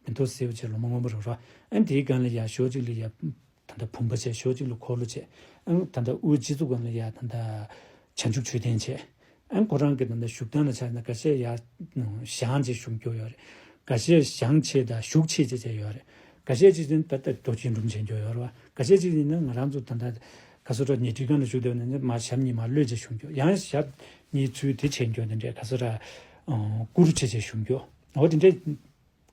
མེ་ཏོག་སེར་པོ་བྱས་ལོ་མ་སྔོན་པོ་རེད་བ། ཨ་ནི་དེའི་སྒང་ལ་ཡ་ཞོ་གཅིག་ལ་ཡ། ད་ལྟ་བུམ་པ་བྱས། ཞོ་གཅིག་ལ་འཁོར་ལོ་བྱས། ཨ་ནི་ད་ལྟ་དབུའི་སྤྱི་གཙུག་སྒང་ལ་ཡ་ད་ལྟ་བྱང་ཆུབ་མཆོད་རྟེན་བྱས། ཨ་ནི་ཁོ་རང་གི་ད་ལྟ་བཞུགས་སྟངས་ལ་ཆ་ན་འགའ་ཤས་ཡར་བཞེངས་བྱས་བཞུགས་རྒྱུ་ཡོད་རེད། འགའ་ཤས་བཞེངས་བྱས་དང་བཞུགས་བྱས་བྱས་བྱས་ཡོད་རེད། འགའ་ཤས་ཅིག་ཡིན་ད་ལྟ་རྡོ་རྗེ་འབྲུམ་བྱས་རྒྱུ་ཡོད་རེད་བ། འགའ་ཤས་ཅིག་ཡིན་ན་ང་རང་ཚོ་ད་ལྟ་ག་སོ་ར་ཉལ་ཁྲི་སྒང་ལ་བཞུགས་བསྡད་པ་ནས་མར་ཞབས་གཉིས་མར་གློད་བྱས་བཞུགས་རྒྱུ། ཡང་ཞབས་གཉིས་ཚུར་དེ་བྱས་རྒྱུ་དེ་འདྲས་ག་སོ་ར་ཨ་སྐུ་རུ་བྱས་བྱས་བཞུགས་རྒྱུ། འོ་དེ་འདྲས།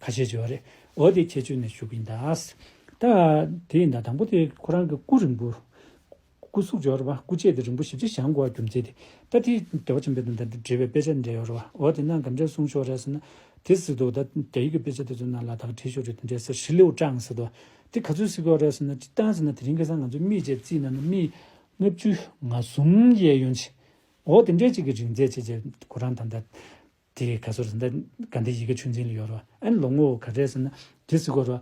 ཁ་ཤས་ཅིག་ཡོད་རེད། འོ་དེ་ཁྱད་ཆོས་ནས་ཞུ་གི་ཡིན་ད། ད་དེ་ཡིན་ད་དང་པོ་དེ་ཁོ་རང་གི་སྐུ་རིང་པོ། སྐུ་གཟུགས་ཡོད་རེད་བ། སྐུ་ལྕེ་དེ་རིང་པོ་ཞེ་པོ་ཅིག་བཞེངས་དགོས་པ་རྒྱུ་མཚན་དེ། ད་དེ་རྒྱལ་བ་ཆེན་པོའི་དོན་དང་འབྲེལ་བའི་དཔེ་ཆ་འདྲ་ཡོད་རེད་བ། འོ་དེ་ན་ག་འདྲས་གསུངས་ཤོག་རེད་ཟེར་ན། དེ་ཟེར་དུས་ད་རྒྱ་ཡིག་གི་དཔེ་ཆ་དེ་ཚོའི་ནང་ལ་ད་བྲིས་ཤོག་རེད། དེ་འདྲས་ཟེར་ཧྲི་ལེའུ་ཀྲང་ཟེར་དུས། དེ་ག་ཚོད་ཟེར་དགོས་རེད་ཟེར་ན་སྤྱིར་བཏང་ཟེར་ན་དེ་རིང་ཁ་སང་ང་ཚོ་མིག་ཅེས་རྩིས་ན་ན་མིག་ལྔ་བཅུ་ང་གསུམ་གཡས་གཡོན་ཅིག་འོ་དེ་འདྲས་ཅིག་གི་རིང་ཚད་བྱས་རྗེས་ཁོ་རང་ད་ལྟ། དེ་ག་ཚོད་རེད་ཟེར་ན་དགའ་ལྡན་ཡིད་ཀྱི་ཆོས་འཛིན་ལ་ཡོད་རེད་བ། ཨ་ནི་ལོ་ངོ་ག་རེ་ཟེར་ན་དེ་ཟེར་གོ་རེད་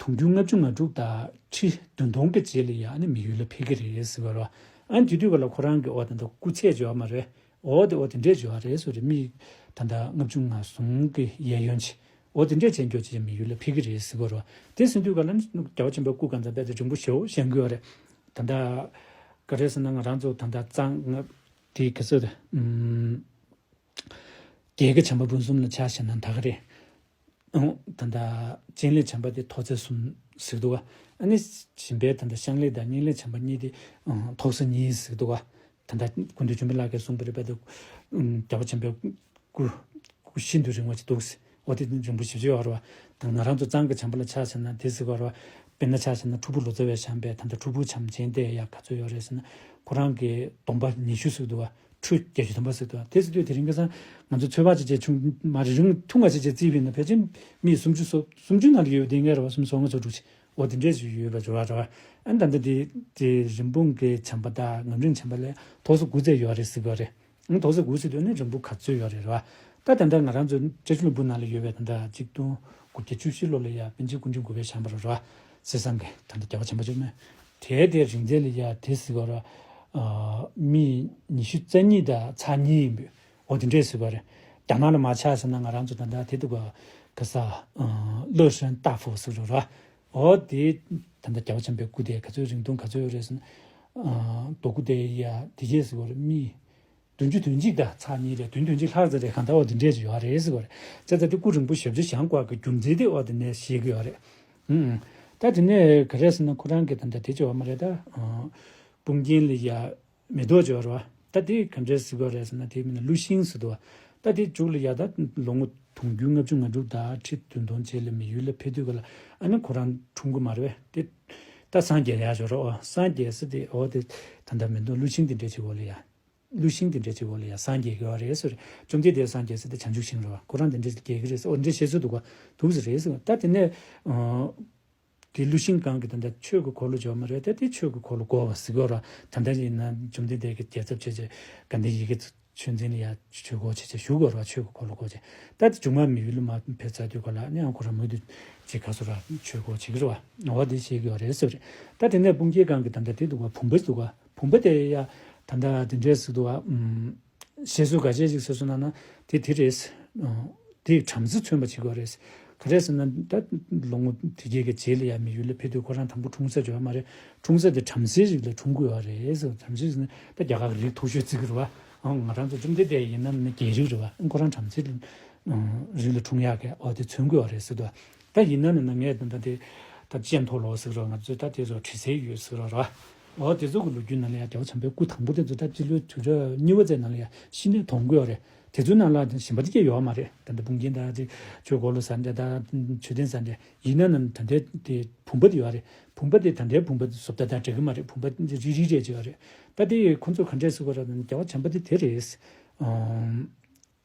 བ། དུང་ཕྱུར་ལྔ་བཅུ་ང་དྲུག་དང་ཁྲི་བདུན་སྟོང་གི་རྗེས་ལ་ཡ་ཨ་ནི་མི་ཡུལ་ལ་ཕེབས་ཀྱི་རེད་ཟེར་གོ་རེད་བ། ཨ་ནི་དེ་དུས་ག་ལ་ཁོ་རང་གི་འོ་ད་ལྟ་སྐུ་ཚད་བརྗོད་པ་མ་རེད། འོ་དེ་འོ་དེ་འདྲས་བརྗོད་པ་རེད་ཟེར་རེད། མི་ད་ལྟ་ལྔ་བཅུ་ང་གསུམ་གི་གཡས་གཡོན་ཆེ། འོ་དེ་འདྲས་བྱས་འགྱོ་བྱས་མི་ཡུལ་ལ་ཕེབས་ཀྱི་རེད་ཟེར་གོ་རེད་བ། དེ་ཟེར་དུས་ག་ལ་རྒྱལ་བ་ཆེན་པོའི་སྐུ་གང་ཙམ་དཔེ་དེ་རིང་པོ་ཞེ་པོ་བཞེངས་ཀྱི་ཡོད་རེད། ད་ལྟ་ག་རེ་ཟེར་ན་ང་རང་ཚོ་ད་ལྟ་གཙང་ང་དེ་ག་ཚོད་རེད། ཨུམ། རྒྱལ་གྱི་བྱམས་པ་ཕུན་སུམ་ལ་ཆ་བཞག་ན་ད་ག་རེད། ཨང་། ད་ལྟ་སྤྱན་ལེགས་བྱམས་པ་དེ་ཐོག་བརྩེགས་གསུམ་ཟེར་འདུག་བ། ཨ་ནི་གཞན་པའི་ད་ལྟ་ཤངས་ལེགས་དང་སྙིང་ལེགས་བྱམས་པ་གཉིས་དེ་ཨང་། ཐོག་བརྩེགས་གཉིས་ཟེར་འདུག་བ། ད་ལྟ་ཀུན་འདུས་ཆོས་འཕེལ་ལགས་ཀྱིས་གསུངས་པ་རེད་པས། ད་ཨང་། རྒྱལ་བ་ཆེན་པོའི་སྐུ་སྐུ་ཤིན་ཏུ་རིང་བ་ཅིག་འདུག་ཟེར། འོ་དེ་རིང་པོ་ཞེ་པོ་ཅིག་ཡོད་རེད་བ། ད་ང་རང་ཚོ་གཙང་གི་བྱམས་པ་ལ་ཆ་བཞག་ན་དེ་ཟེར་གོ་རེད་བ། དཔེར་ན་ཆ་བཞག་ན་ཁྲོ་ཕུ་ལོ་ཙཱ་བས་བཞེངས་པའི་ད་ལྟ་ཁྲོ་ཕུ་བྱམས་ཆེན་དེ་ཡང་ག་ཚོད་ཡོད་རེད་ཟེར་ན། ཁོ་རང་གི་སྡོམ་པ་ཉི་ཤུ་ཟེར་འདུག་བ། ཁྲུ་བརྒྱད་ཅུ་ཐམ་པ་ཟེར་འདུག་དེ་ཟེར་དུས་དེ་རིང་ཁ་སང་ང་ཚོ་ཚོད་དཔག་བྱས་བྱས་ཆུང་མ་རེ་རིང་ཐུང་བ་བྱས་བྱས་བརྩིས་པ་ཡིན་ན་ཕལ་ཆེར་མི་སུམ་ཅུ་སོ་སུམ་ཅུ་ནང་ལ་ཡོད་པ་དེ་ངས་རེད་བ། སུམ་ཅུ་སོ་ལྔ་སོ་དྲུག་ཅིག་འོ་དེ་འདྲས་ཞིག་ཡོད་པ་འབྱོར་བ་རེད་བ། ཨ་ནི་ད་ལྟ་དེ་དེ་རིན་སྤུངས་ཀྱི་བྱམས་པ་དང་ངམ་རིང་བྱམས་པ་ལས་ཐོག་སོ་དགུ་ཙམ་ཡོད་རེད་ཟེར་གྱི་ཡོད་རེད། ཨང་། ཐོག་ས་དགུ་ཟེར་དུས་ནི་རིང་པོ་ག་ཚོད་ཡོད་རེད་རེད་བ། ད་ད་ལྟ་ང་རང་ཚོ་བཀྲ་ཤིས་ལྷུན་པོ་ནང་ལ་ཡོད་པའི་ད་ལྟ་གཅིག་སྟོང་དགུ་བརྒྱ་བཅུ་བཞི་ལོ་ལ་ཡ་པཎ་ཆེན་སྐུ་ཕྲེང་དགུ་པས་བཞེངས་པ་རེད་རེད་བ། བསེ་ཚང་གི་ད་ལྟ་རྒྱལ་བ་བྱམས་པ་མཆོག་ནས་དེའི་དེ་རིང་ཚད་ལ་ཡ་དེ་ཟེར་བ་རེད། མི་ཉི་ཤུ་རྩ་གཉིས་དང་ཚེག་གཉིས་ཡིན་པས། འོ་དེ་འདྲས་ཟེར་བ་རེད། རྒྱ་ནག་ལ་མར་ཆ་བཞག་ན་ང་རང་ཚོ་ད་ལྟ་དེ་འདུག་ག་ག་ས་ལོ་ཧྲན་ཏཱ་ཧྥུ་ཟེར་རེད་རེད་བ། འོ་དེ་ད་ལྟ་རྒྱལ་བ་བྱམས་པའི་སྐུ་དེ་ག་ཚོད་རིང་ཐུང་ག་ཚོད་ཡོད་རེད་ཟེར་ན། རྡོ་སྐུ་དེ་ཡ་དེ་གས་ཟེར་བ་རེད། མི་བདུན་ཅུ་དོན་གཅིག་དང་ཚེག་གཉིས་རེད། བདུན་དོན་གཅིག་ལྷག་ཙམ་རེད། གང་ལྟར་འོ་དེ་འདྲས་ཅིག་ཡོད་རེད་ཟེར་བ་རེད། བྱས་ཙང་དེ་སྐུ་རིང་པོ་ཞབས་ཕྱི་བཞེངས་དགོས་ཀྱི་རྒྱུ་མཚན་དེ་འོ་དེ་ནས་ཤེས་ཀྱི་ཡོད་རེད། ཨུམ། ད་དེ་ནས་ག་རེ་ཟེར་ན་ཁོ་རང་གི་ད་ལྟ་དེ་ཅིག་ཡོད་མ་རེད་ད། དཔུང་རྒྱན་ལ་ཡ་མེ་ཏོག་ཅིག་ཡོད་རེད་བ། ད་དེ་ག་འདྲས་ཟེར་དགོས་རེད་ཟེར་ན་དེ་མིན་ན་ཀླུ་ཤིང་ཟེར་འདུག་བ། ད་དེ་མཇུག་ལ་ཡ་ད་ལོ་ངོ་དུང་ཕྱུར་ལྔ་བཅུ་ང་དྲུག་དང་ཁྲི་བདུན་སྟོང་ཅིག་ལ་མི་ཡུལ་ལ་ཕེབས་དུས་ག་ལ་ཨ་ནི་ཁོ་རང་འཁྲུངས་གི་མ་རེད་བས། དེ་ད་སངས་རྒྱས་ཡག་ཅིག་ཡོད་རེད་བ། སངས་རྒྱས་ཟེར་དེ་འོ་དེ་ད་ལྟ་མེ་ཏོག་ཀླུ་ཤིང་དེ་འདྲས་ཅིག་འོག་ལ་ཡ། ཀླུ་ཤིང་དེ་འདྲས་ཅིག་འོག་ལ་ཡ་སངས་རྒྱས་ཀྱི་ཡོད་རེད་ཟེར། བཅོམ་ལྡན་འདས་སངས་རྒྱས་ཟེར་དེ་བྱང་ཆུབ་ཤིང་རེད་བ། ཁོ་རང་དེ་འདྲས་རྒྱས་ཀྱི་རེད་ཟེར། འོ་འདྲས་བཤད་སྲོལ་འདུག་ག་འདུག་ཟེར་རེད་ཟེར། ད་དེ་ནས་དེ་ཀླུ་ཤིང་སྒང་གི་ད་ལྟ་ཆོས་ཀྱི་འཁོར་ལོ་འབྱོར་མ་རེད། ད་དེ་ཆོས་ཀྱི་འཁོར་ལོ་བསྐོར་བ་ཟེར་གྱི་ཡོད་རེད་བ། ད་ལྟ་ཡིན་ན་བཅོམ་ལྡན་འདས་ཀྱི་རྒྱལ་ཚབ་བྱས་བྱས་དགའ་ལྡན་ཡི་གེ་ཆོས་འཛིན་ལ་ཡ་ཆོས་འཁོར་བྱས་བྱས་བཞུགས་ཀྱི་ཡོད་རེད་བ། ཆོས་ཀྱི་འཁོར་ལོ་བསྐོར་བྱས། ད་དེ་མཇུག་མ་མི་ཡུལ་ལ་མར་ཕེབས་ཚར་དུས་ག་ལ་ནི་ཡང་ཁོ་རང་མུ་མཐུད་ཅིག་ག་ཚོད་ར་ཆོས་འཁོར་བྱེད་ཀྱི་རེད་བ། འོ་དེ་བཤད་ཀྱི་ཡོད་རེད་ཟེར་བ་རེད། ད་དེ་ནས་དཔུང་རྒྱན་སྒང་གི་ད་ལྟ་དེ་འདུག་ག་བུམ་པ་འདུག་ག་བུམ་པ་དེ་ཡ་ད་ལྟ་དེ་འདྲས་ཟེར་འདུག་ག་ཨུམ། བཤད་སྲོལ་འགའ་ཤས་ཤིག་ཟེར་སོང་ན་ན་དེ་དེ་རེད། ཨ། དེ་བྲམ་ཟེ་མཚོན་པ་བྱེད་དགོས་རེད། ག་རེ་ཟེར་ན་ད་ལོ་ངོ་དེ་གས་ཀྱི་རྗེས་ལ་ཡ་མི་ཡུལ་ལ་ཕེབས་དུས་ཁོ་རང་དང་པོ་འཁྲུངས་ས་ཡོད་མ་རེད། འཁྲུངས་ས་དེ་བྲམ་ཟེ་ཞིག་ལ་འཁྲུངས་ཀྱི་ཡོད་རེད་ཟེར། བྲམ་ཟེ་ཟེར་ན་ད་རྒྱ་གར་གྱི་རིགས་མཐོ་ཤོས་བརྩི་གི་རེད་བ། ཨང་། ང་རང་ཚོ་བཅོམ་ལྡན་འདས་ཡིན་ན་ནི་རྒྱལ་རིགས་རེད་བ། ཁོ་རང་བྲམ་ཟེ་རིགས་ལ་འཁྲུངས་ཡག་གི་འོ་དེ་མཚོན་གྱི་ཡོད་རེད་ཟེར་དུས། ད་ཡིན་ན་ནི་ན་ངས་ད་ད་དེ་ད་སྤྱན་ཐོག་ལོ་ཟེར་གི་རེད་བ། ང་ཚོས་ད་དེ་ཚོ་དྲི་ཟའི་ཡུལ་ཟེར་གི་རེད་བ། འོ་དེ་ཚོ་གི་ལོ་རྒྱུས་ནང་ལ་ཡང་རྒྱལ་བ་བྱམས་པའི་སྐུ་དང་པོ་དེ་ཚོ་ད་སྤྱི་ལོའི་དུས་རབས་གཉིས་པ་ཙམ་ནང་ལ་ཡང་ཤི་ནས་གྲོངས་ཀྱི་ཡོད་རེད། དེ་ཚོའི་ནང་ལ་གཞན་པ་དེ་གས་ཡོད་མ་རེད། ད་ལྟ་དཔུང་རྒྱན་དང་དེ་ཆོས་འཁོར་ལོ་ཟེར་འདྲ་ད་མཆོད་རྟེན་ཟེར་འདྲ་ཡིན་ན་ནི་ད་ལྟའི་དེ་བུམ་པ་དེ་ཡོད་རེད། བུམ་པ་དེ་ད་ལྟའི་བུམ་པ་དེ་བཟོ་ལྟ་དང་འདྲ་གི་མ་རེད། བུམ་པ་རིལ་རིལ་རེད་ཅིག་ཡོད་རེད། ད་དེ་ཁོ་ཚོ་ག་འདྲས་ཟེར་དགོས་རེད་ན་རྒྱལ་བ་བྱམས་པ་དེ་དེ་རེད། ཨང་།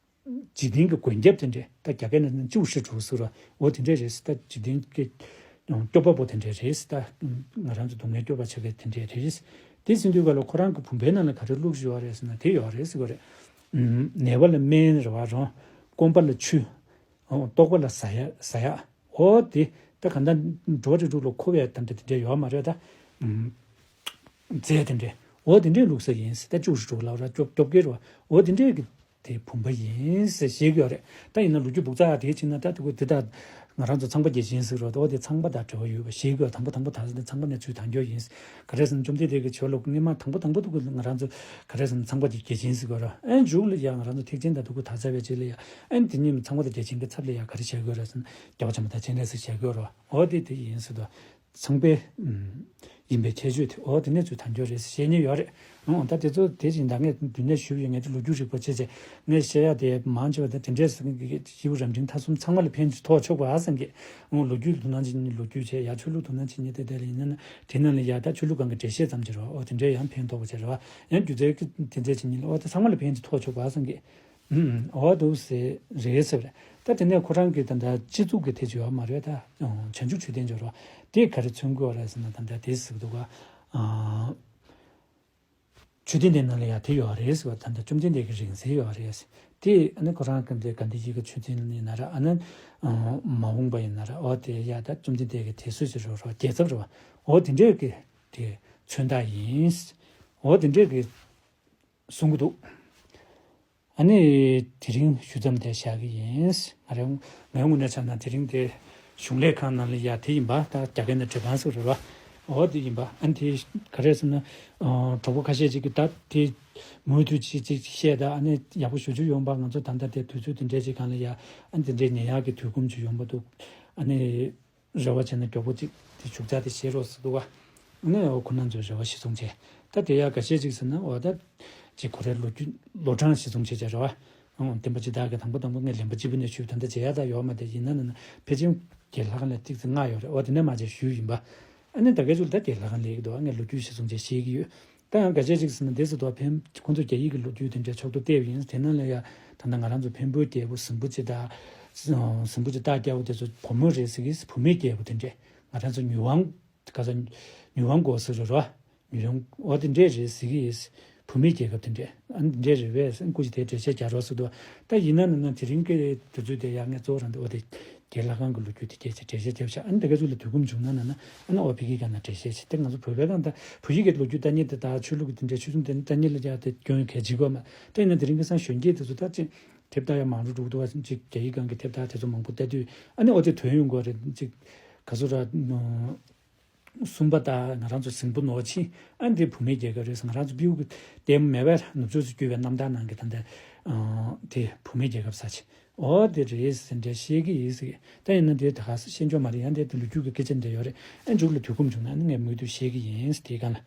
འཇིག་རྟེན་གྱི་མགོན་སྐྱབས་དེ་འདྲས། ད་རྒྱ་སྐད་ནང་ནས་ཅུའུ་ཧྲི་ཀྲུའུ་ཟེར་བ། འོ་དེ་འདྲས་རེད། ད་འཇིག་རྟེན་གྱི་སྐྱོབ་པ་པོ་དེ་འདྲས་རེད། ད་ང་རང་ཚོ་སྡུག་བསྔལ་སྐྱོབ་པ་བྱེད་མཁན་དེ་འདྲས་རེད། དེ་ཟེར་དུས་ག་ལ་ཁོ་རང་གི་བུམ་པའི་ནང་ལ་ག་རེ་བླུགས་བཞག་ཡོད་རེད་ཟེར་ན་དེ་ཡོད་རེད་ཟེར་གྱི་རེད། ཨུམ། ནད་པ་ལ་སྨན་རེད་བ་རང་། སྐོམ་པ་ལ་ཆུ། ལྟོགས་པ་ལ་ཟ་ཡག་ཟ་ཡག་འོ་དེ་ད་ག་འདྲ་འགྲོ་རེ་འགྲོ་ལ་མཁོ་བའི་ད་འདྲ་དེ་འདྲས་ཡོད་མ་རེད་ད། ཨུམ། རྫས་དེ་འདྲས། འོ་དེ་འདྲས་བླུགས་ས་ཡིན། ད་ཅུའུ་ཧྲི་ཀྲུའུ་ལབ་ར་སྐྱོབ་སྐྱོབ་མཁན་རེད་བ། འོ་དེ་འདྲས་ཀྱི་དེ་བུམ་པ་ཡིན་ཟེར་བཤད་ཀྱི་ཡོད་རེད། ད་ཡིན་ན་ལོ་རྒྱུས་སྦུག་ཚ་དེ་ཕྱིན་ན་ད་དེ་ཀོ་དེ་ད་ང་རང་ཚོ་ཚངས་པ་བརྒྱ་བྱིན་ཟེར་རོ། འོ་དེ་ཚངས་པ་དང་འབྲེལ་བ་ཡོད་པ་བཤད་ཀྱི་ཡོད། དང་པོ་དང་པོ་ད་ཚངས་པ་ནས་ཚུར་དར་རྒྱུ་ཡིན། ག་རེ་ཟེར་ན་བཅོམ་ལྡན་འདས་ཀྱི་ཆོས་ལུགས་སྔོན་མ་དང་པོ་དང་པོ་དེ་ཀོ་ང་རང་ཚོ་ག་རེ་ཟེར་ན་ཚངས་པ་བརྒྱ་བྱིན་ཟེར་གྱི་ཡོད་རེད། ཨན་མཇུག་ལ་ཡ་ང་རང་ཚོ་ཐེག་ཆེན་དང་དེ་ཀོ་དར་ཚར་བའི་རྗེས་ལ་ཡ་ཨན་དེ་ཉིད་ཚངས་པ་དང་བརྒྱ་བྱིན་གྱི་ཚབ་ལ་ཡ་ག་རེ་བྱེད་ཀྱི་ཡོད་རེད་ཟེར་ན་རྒྱལ་བ་བྱམས་པ་དར་ཆེན་རེད་ཟེར་བྱེད་ཀྱི་ཡོད་རེད་བ། འོ་དེ་དེ་ཡིན་ཟེར་དུས། ཚངས་པའི་ཨུམ་ཡིན་པའི་ཁྱད་ཆོས་དེ་འོ་དེ་ནས་ཚུར་དར་རྒྱུ་རེད་ཟེར་བཤད་མཁན་ཡོད་རེད། འོ་ད་དེ་ཚོ་དེ་བཞིན་ད་ངས་མདུན་ནས་ཞུས་ཡོད། ངས་དེ་ལོ་རྒྱུས་རིག་པ་བྱས་བྱས་ངས་བཤད་ཡ་དེ་མང་ཆེ་བ་དེ་དེ་འདྲས་ཟེར་མཁན་གྱི་ཞིབ་རབ་འབྲིང་ཐ་གསུམ་ཚང་མ་ལ་ཕན་ཐོགས་ཆོག་པ་ཨ་བསམ་གི། འོ་ལོ་རྒྱུས་དོ་སྣང་བྱེད་མཁན་ལོ་རྒྱུས་བྱས། ཡ་ཆོས་ལུགས་དོ་སྣང་བྱེད་མཁན་དེ་དེ་ལ་ཡིན་ན་དེ་ནང་ལ་ཡ་ད་ཆོས་ལུགས་སྒང་གི་འགྲེལ་བཤད་ཙམ་ཅིག་རེད་བ། འོ་དེ་འདྲས་ཡང་ཕན་ཐོགས་པ་ཅིག་རེད་བ། ཡང་སྒྱུ་རྩལ་གྱི་དེ་འདྲས་བྱེད་མཁན་ལ་འོ་ད་ཚང་མ་ལ་ཕན་ཐོགས་ཆོག་པ་ཨ་བསམ་གི། ཨུམ། འོ་འདུག་ཟེར་རེད་ཟེར་བ་རེད། ད་དེ་ནས་ཁོ་རང་གི་ད་ལྟ་སྤྱི་གཙུག་གི་དེ་ཅིག་ཡོད་མ་རེད་ད། བྱང་ཆུབ་མཆོད་རྟེན་ཅིག་ཡོད་རེད་བ། དེ་ག་རེ་མཚོན་གྱི་ཡོད་རེད་ཟེར་ན་ད་ལྟ་དེ་ཟེར་གྱི་འདུག་ག་མཆོད་རྟེན་དེ་ནང་ལ་ཡ་དེ་ཡོད་རེད་ཟེར་བ། ད་ལྟ་བཅོམ་ལྡན་འདས་ཀྱི་རིང་བསྲེལ་ཡོད་རེད་ཟེར། དེ་ཨ་ནི་ཁོ་རང་གི་དེ་དགའ་ལྡན་ཡི་གེ་ཆོས་འཛིན་ཡིན་ན་ར་ཨ་ནི་མ་འོངས་པ་ཡིན་ན་ར་འོ་དེ་ཡ་ད་བཅོམ་ལྡན་འདས་ཀྱི་དེ་སུ་ཞིག་རེད་རེད་བ། རྒྱལ་ཚབ་རེད་བ། འོ་དེ་འདྲས་ཀྱི་དེ་མཚོན་རྟགས་ཡིན། འོ་དེ་འདྲས་ཀྱི་གསུང་གི་འདུག་ཨ་ནི་དེ་རིང་ཞུ་མཚམས་དེ་བཞག་གི་ཡིན། ང་རང་ངའི་ངོས་ནས་ཆ་ན་དེ་རིང་དེ་གཞུང་ལས་ཁང་ནང་ལ་ཡ་དེ་ཡིན་པ། ད་རྒྱ་སྐད་ནང་བྲེལ་ཁང་ཟེར་རེད་བ། འོ་དེ་ཡིན་པ། ཨ་ནི་དེ་ག་རེ་ཟེར་ན་གྲོགས་པོ་ཁ་ཤས་ཅིག་གིས་ད་དེ་མུ་མཐུད་ཅིག་ཅིག་བཤད་ད་ཨ་ནི་ཡག་པོ་ཞེ་པོ་ཅིག་ཡོང་པ། ང་ཚོ་ད་ལྟ་དེ་དུས་ཚོད་དེ་འདྲས་ཅིག་སྒང་ལ་ཡ་ཨ་ནི་དེ་འདྲས་ཉན་ཡག་གི་དུས་ཁོམ་ཅིག་ཡོང་པ་འདུག་ཨ་ནི། རེ་བ་བྱས་ན་མགྱོགས་པོ་ཅིག་དེ་བཞུགས་ཚར་དེ་བཤད་རོགས་ཟེར་འདུག་བ། ཨ་ནི་འོ་ཁོ་རང་ཚོས་རེ་བ་གཞི་བཟུང་བྱས། ད་དེ་ཡང་འགའ་ཤས་ཅིག་ཟེར་ན་འོ་ད་ཅིག་ཁོ་རའི་ལོ་རྒྱུས་ལོ་གྲངས་གཞི་བཟུང་བྱས་བྱས་རེད་བ། ཨང་། བསྟན་པ་སྤྱི་དར་གྱི་དང་པོ་དང་པོ་ངས་ལེན་པ་གཅིག་པུ་ནས་ཞུས། ད་ལྟ་མཇལ་ཡག་ད་ཡོད་མ་རེད། ཡིན་ན་ན་ན་ཕལ་ཆེར་བརྒྱད་ལྷག་ལ་ཏིག་ཙི་ལྔ་ཡོད་རེད། འོ་དེ་ནས་མ་བྱས་ཞུས་ཡིན་པ། ཨ་ནི་ད་གའི་ཚུལ་ད་བརྒྱད་ལྷག་ལས་ཀྱི་འདུག་ངས་ལོ་རྒྱུས་གཞི་བཟུང་བྱས་བཤད་ཀྱི་ཡོད། ད་ཡང་ག་ཅི་ཅིག་ཟེར་ན། འདི་ཟེར་དུས་བན་ཁོང་ཚོ་རྒྱ་ཡིག་གི་ལོ་རྒྱུས་དེ་འདྲའི་ཕྱོགས་བསྡུས་བལྟས་པ་ཡིན། དེ་ནང་ལ་ཡ་ད་ལྟ་ང་རང་ཚོ་བོན་པོའི་རྒྱལ་པོ་ཟིང་པོ་ཅིག་དང་། ཟིང་པོ་ཅིག་སྟག་རྒྱལ་པོ་དེ་ཚོ་བུ་མོ་རེད་ཟེར་གི། བུད་མེད་རྒྱལ་པོ་དེ་འདྲས། ང་རང་ཚོ་ཉུ་ཝང་ག་ས་ཉུ་ཝང་གོ་ཟེར་རོ་རོ། ཉུ་ཝང་འོ་དེ་འདྲས་རེད་ཟེར་གི་ཡིན། བུད་མེད་རྒྱལ་ཁབ་དེ་འདྲས། ཨ་ནི་འདྲས་རེད་པས། སྐུ་མཁྱེན་དེ་འགྲེལ་བཤད་རྒྱག་རོགས་ཟེར་དུས། ད་ཡིན་ན་ན་ན་དེ་རིང་གི་དུས་ཚོད་དེ་ཡ་ངས་གཙོ་བོ་རང་དེ་འོ་དེ་རྒན་ལྷ་ཁང་གི་ལོ་རྒྱུས་དེ་སྐད་ཆ་འགྲེལ་བཤད་བརྒྱབ་ཤག་ཨ་ནི་དེ་ག་ཚོད་ལ་དུས་ཁོམ་བྱུང་ན་ན་ན་ཨ་ནི་ཨོ་བི་གི་ག་ན་འགྲེལ་བཤད་བྱེད། དེ་ང་ཚོ་བོད་པའི་གང་ལྟར་བོད་ཡིག་གི་ལོ་རྒྱུས་ལྟ་མཁན་དེ་དང་ཆོས་ལུགས་ཀྱི་དེ་འདྲའི་ཆོས་གཞུང་དེ་ལྟ་མཁན་ལ་ཡ་དེ་སྐྱོན་གལ་ཆེ་གོ་མ། ད་ཡིན་ན་དེ་རིང་གི་སང་གཞོན་སྐྱེས་དེ་ཚོ་ད་ཅིག་དེབ་ལྟ་ཡ་མང་རུ་འགྲོ་གི་འདུག་བ། ཅིག་རྒྱ་ཡིག་སྒང་གི་དེབ་ལྟ་དེ་ཚོ་མང་པོ་ལྟ་དུས་ཨ་ནི་ཨོ་དེ་དོན་ཡོང་གི་རེད། ཅིག་ག་ཚོད་ར་ནོ། སུམ་པ་དང་ང་རང་ཚོ་ཟིང་པོ་ནོར་ཕྱིན། ཨ་འདི་བུད་མེད་རྒྱལ་ཁབ་རེད་ཟེར། ང་རང་ཚོ་སྤྲེའུ་གི་ལྟད་མོ་མེད་པར་ནུབ་ཕྱོགས་སུ་བསྐྱོད་པའི་རྣམ་ཐར་ནང་གི་ད་ལྟ་ཨ་དེ་བུད་མེད་རྒྱལ་ཁབ་ས་ཆ་འོ་དེ་རེད་ཟེར་འདྲ་བཤད་ཀྱི་ཡིན་ཟེར། ད་ཡིན་ན་དེ་ད་ག་ས་བཤད་འཇོག་མ་རེད། ཡང་དེ་དེ་ལོ་རྒྱུས་ཀྱི་སྐད་ཆ་འདྲ་ཡོད་རེད། ཨ་མཇུག་ལ་དུས་ཁོམ་བྱུང་ན་ཨ་ནི་ངས་མུ་མཐུད་བཤད་ཀྱི་ཡིན་ཟེར། དེའི་སྒང་ལ།